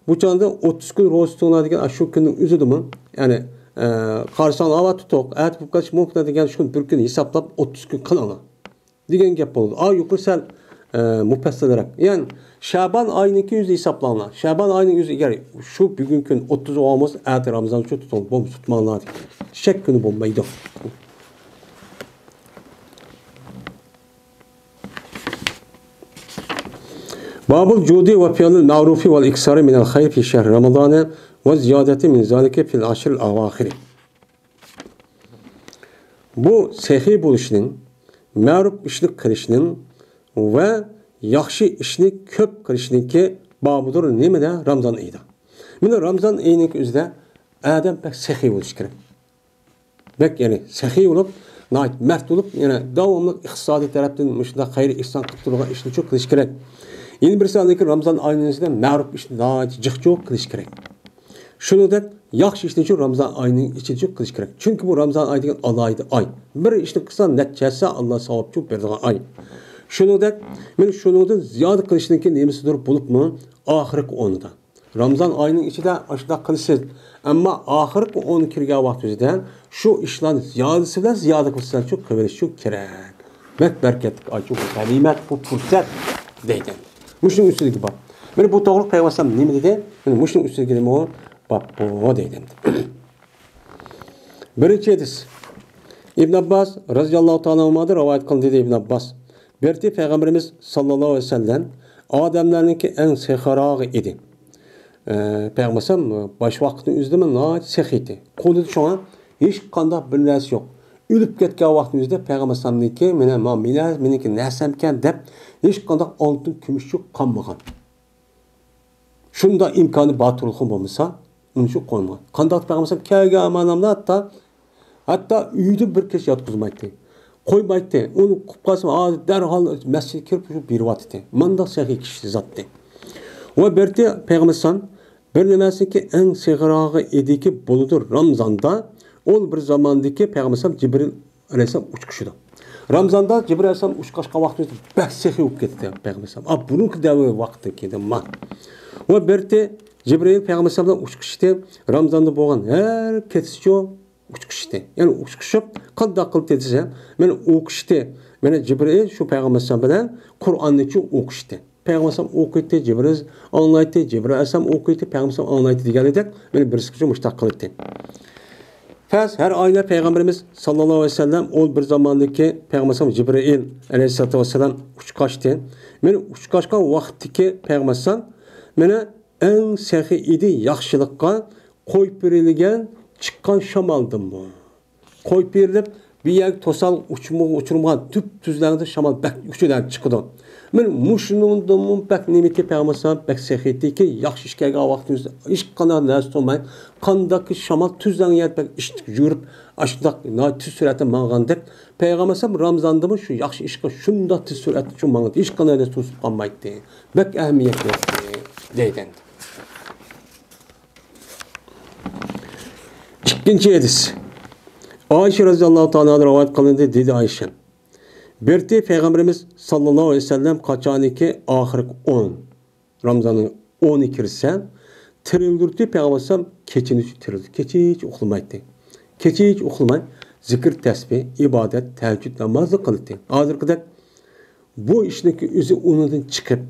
بۇ چاغدا ئوتتۇز كۈن روزا تۇتۇڭلار دېگەن شۇ كۈننىڭ ئۆزىدىمۇ، يەنى، ئە، قارىساڭ ھاۋا تۇتۇق، ئەتە بولۇپ قېلىشى مۇمكىن دېگەن شۇ بىر كۈن ھېسابلاپ ئوتتۇز كۈن قىلىڭلار دېگەن گەپ بولىدۇ. ئا، يۇقىرى سەل، ئە، مۇپەسسەلرەك. يەنى شەبان ئايىنىڭكى ئۆزى ھېسابلاڭلار. شەبان ئايىنىڭ ئۆزى ئەگەر شۇ بۈگۈنكى كۈن ئوتتۇز بولغان بولسا، ئەتە رامىزان شۇ تۇتۇڭ، بولمىسا تۇتماڭلار دېگەن. شەك كۈنى بولمايدۇ. بابۇل جۇدى ۋە فىئلىل مەرۇفى ۋەل ئىكسارى مىنەل خەير فى شەھرى رامىزانە ۋە زىيادەتى مىن زالىكە فىل ئەشرىل ئەۋاخىرى. بۇ سېخىي بولۇشنىڭ، مەرۇپ ئىشنى قىلىشنىڭ ۋە ياخشى ئىشنى كۆپ قىلىشنىڭكى بابىدۇر نېمىدە؟ رامزان ئېيىدا. مانا رامزان ئېيىنىڭكى ئۆزىدە ئادەم بەك سېخىي بولۇشى كېرەك. بەك، يەنى سېخىي بولۇپ، ناھايىتى مەرد بولۇپ، يەنە داۋاملىق ئىقتىسادىي تەرەپتىن مۇشۇنداق خەير ئېھسان قىلىپ تۇرىدىغان ئىشنىچۇ قىلىش كېرەك. يەنە بىرسى، ئاندىن كېيىن رامزان ئاينىڭ ئىچىدە مەرۇپ ئىشنى ناھايىتى جىقچۇ قىلىش كېرەك. شۇنىڭدەك ياخشى ئىشنىچۇ رامزان ئاينىڭ ئىچىدىچۇ قىلىش كېرەك. چۈنكى بۇ رامزان ئاي دېگەن ئالاھىدە ئاي. بىر ئىشنى قىلسا، نەچچە ھەسسە ئاللا ساۋابچۇ بېرىدىغان ئاي. شۇنىڭدەك، مانا شۇنىڭدىن زىيادە قىلىشنىڭكى نېمىسىدۇر بولۇپمۇ ئاخىرقى ئورنىدا. رامزان ئايىنىڭ ئىچىدە ئاشۇنداق قىلىسىز. ئەمما ئاخىرقى ئون كىرگەن ۋاقتىڭىزدا شۇ ئىشلارنى زىيادىسى بىلەن زىيادە قىلسىزچۇ، قىلىۋېلىشچۇ كېرەك. بەك بەرىكەتلىك ئايچۇ، بۇ غەنىيمەت، بۇ پۇرسەت دەيدۇ. مۇشۇنىڭ ئۈستىدىكى باب. مانا بۇ توغرىلىق پەيغەمبەر ئەلەيھىسسالام نېمە دېدى؟ مانا مۇشۇنىڭ ئۈستىدىكى نېمە ئۇ؟ باب بۇ دەيدۇ. بىرىنچى ھەدىس. ئىبن ئابباس رەزىياللاھۇ تائالا ئەنھۇمادىن رىۋايەت قىلىندى، دېدى ئىبن ئابباس. بىرتى پەيغەمبىرىمىز ساللاللاھۇ ئەلەيھى ۋەسەللەم ئادەملەرنىڭكى ئەڭ سېخىراغى ئىدى. ئە، پەيغەمبەر ئەلەيھىسسالام باش ۋاقىتنىڭ ئۆزىدىمۇ ناھايىتى سېخىي ئىدى. قولىدا شۇڭا ھېچقانداق بىر نەرسە يوق. ئۆلۈپ كەتكەن ۋاقتىنىڭ ئۆزىدە پەيغەمبەر ئەلەيھىسسالامنىڭكى مانا، مانا مېنىڭكى نەرسەمكەن دەپ ھېچقانداق ئالتۇن، كۈمۈش يوق قالمىغان. شۇنداق ئىمكانى باتۇرلۇقى بولمىسا، ئۇنى شۇ قويمىغان. قانداق پەيغەمبەر ئەلەيھىسسالام كەلگەن ئامانەتنى ھەتتا، ھەتتا ئۆيدە بىر كېچە ياتقۇزمايتتى. قويمايتتى. ئۇنى قىلىپ قالسا، ھازىر دەرھال مەسچىتكە كىرىپ شۇ بېرىۋاتاتتى. مانداق سېخىي كىشى زاتتى. ۋە بىرتى پەيغەمبەر ئەلەيھىسسالام بىر نېمەسىكى ئەڭ سېخىراغى ئىدىكى بولىدۇ رامزاندا. ئۇ بىر زاماندىكى پەيغەمبەر ئەلەيھىسسالام جىبرىل ئەلەيھىسسالام ئۇچقۇچىدۇ. رامزاندا جىبرىل ئەلەيھىسسالام ئۇچقاچقان ۋاقتىمىزدا بەك سېخىي بولۇپ كېتىدۇ پەيغەمبەر ئەلەيھىسسالام. ئا، بۇرۇنقى دەۋر ۋاقتىدىن كېيىن ما. ۋە بىرتى جىبرىل پەيغەمبەر ئەلەيھىسسالام بىلەن ئۇچقۇچىدى. رامزاندا بولغان ھەر كېتىشىچۇ ئۇچقۇچىدى. يەنى ئۇچقۇچۇپ قانداق قىلىپ دېسە، مانا ئوقۇشتى. مانا جىبرىل شۇ پەيغەمبەر ئەلەيھىسسالام بىلەن قۇرئاننىچۇ ئوقۇشتى. پەيغەمبەر ئەلەيھىسسالام ئوقۇيتتى، جىبرىل ئاڭلايتتى، جىبرىل ئەلەيھىسسالام ئوقۇيتتى، پەيغەمبەر ئەلەيھىسسالام ئاڭلايتتى دېگەندەك، مانا بىرسىگىچە مۇشۇنداق قىلاتتى. پەس ھەر ئايدا پەيغەمبىرىمىز ساللاللاھۇ ئەلەيھى ۋەسەللەم ئۇ بىر زاماندىكى پەيغەمبەر ئەلەيھىسسالام جىبرىئىل ئەلەيھىسسالاتۇ ۋەسسالام ئۇچقاچتى. مانا ئۇچقاچقان ۋاقىتتىكى پەيغەمبەر ئەلەيھىسسالام مانا ئەڭ سېخىي ئىدى ياخشىلىققا، قويۇپ بېرىلگەن چىققان شامالدىنمۇ. قويۇپ بېرىلىپ، بىر يەرگە توسالغۇ ئۇچۇرمىغان تۈپتۈزلەردە شامال بەك ئۇچىدىن چىقىدۇ. مانا مۇشۇنىڭدىنمۇ بەك نېمىتى پەيغەمبەر ئەلەيھىسسالام بەك سېخىيتىكى، ياخشى ئىش كەلگەن ۋاقتىمىزدا ھېچقانداق نەرسە تۇرماي، قانداقكى شامال تۈزلەڭ يەر بەك ئىشتىك يۈرۈپ، ئاشۇنداق ناھايىتى تېز سۈرئەتتە ماڭغاندەك، پەيغەمبەر ئەلەيھىسسالام رامىزاندىمۇ شۇ ياخشى ئىشقا شۇنداق تېز سۈرئەتتە شۇ ماڭىدۇ، ھېچقانداق نەرسە توسۇپ قالمايتتى. بەك ئەھمىيەتلىك ئىدى دەيدۇ. ئىككىنچى ھەدىس. ئائىشە رەزىياللاھۇ تائالا ئانھادىن رىۋايەت قىلىندى، دېدى ئائىشە. بىرتى پەيغەمبىرىمىز ساللاللاھۇ ئەلەيھى ۋەسەللەم قاچانكى ئاخىرقى ئون، رامزاننىڭ ئونى كىرسە، تىرىلدۈرتى پەيغەمبەر ئەلەيھىسسالام كېچىنى تىرىلدى. كېچىچە ئۇخلىمايتتى. كېچىچە ئۇخلىماي، زىكىر تەسبىھ، ئىبادەت، تەھەججۇد نامازى قىلاتتى. ھازىرقىدەك بۇ ئىشنىڭكى ئۆزى ئۇنىڭدىن چىقىپ،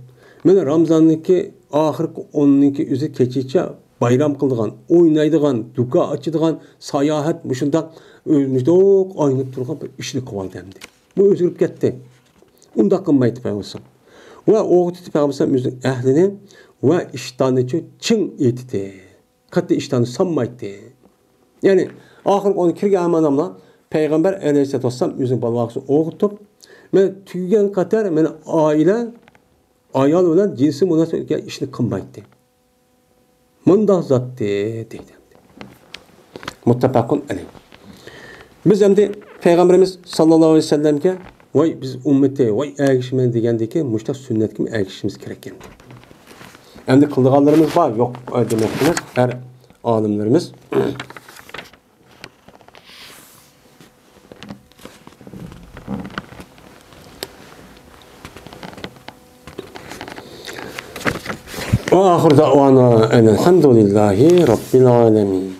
مانا رامزاننىڭكى ئاخىرقى ئوننىڭكى ئۆزى كېچىچە بايرام قىلىدىغان، ئوينايدىغان، دۇكان ئاچىدىغان، ساياھەت، مۇشۇنداق ئۆ-، مۇشۇنداق ئايلىنىپ تۇرغان بىر ئىشنى قىلىۋالدى ئەمدى. بۇ ئۆزگىرىپ كەتتى. ئۇنداق قىلمايتتى پەيغەمبەر. ۋە ئوغۇتتى پەيغەمبەر ئۆزىنىڭ ئەھلىنى ۋە ئىشتاننى چىڭ ئېتىتتى. قەتئىي ئىشتاننى سانمايتتى. يەنى ئاخىرقى ئون كىرگەن ھەممە ئادەملەر پەيغەمبەر ئەلەيھىسسالاتۇ ۋەسسالام ئۆزىنىڭ بالىلارغا ئوغۇتۇپ، مەن تۈگىگەن قەتەر مەن ئائىلە، ئايال بىلەن جىنسىي مۇناسىۋەتكە ئىشنى قىلمايتتى. مۇنداق زاتتى دەيدۇ. مۇتتەپەقۇن ئەلەيھ. بىز ئەمدى پەيغەمبىرىمىز ساللاللاھۇ ئەلەيھى ۋەسەللەمگە ۋاي بىز ئۈممىتى، ۋاي ئەگىشىمەن دېگەندىكى مۇشۇنداق سۈننەتكىمۇ ئەگىشىشىمىز كېرەك ئەمدى. ئەمدى قىلىدىغانلىرىمىز بار، يوق دېمەكچىمىز ھەر ئالىملىرىمىز. وآخر دعوانا أن الحمد لله رب العالمين.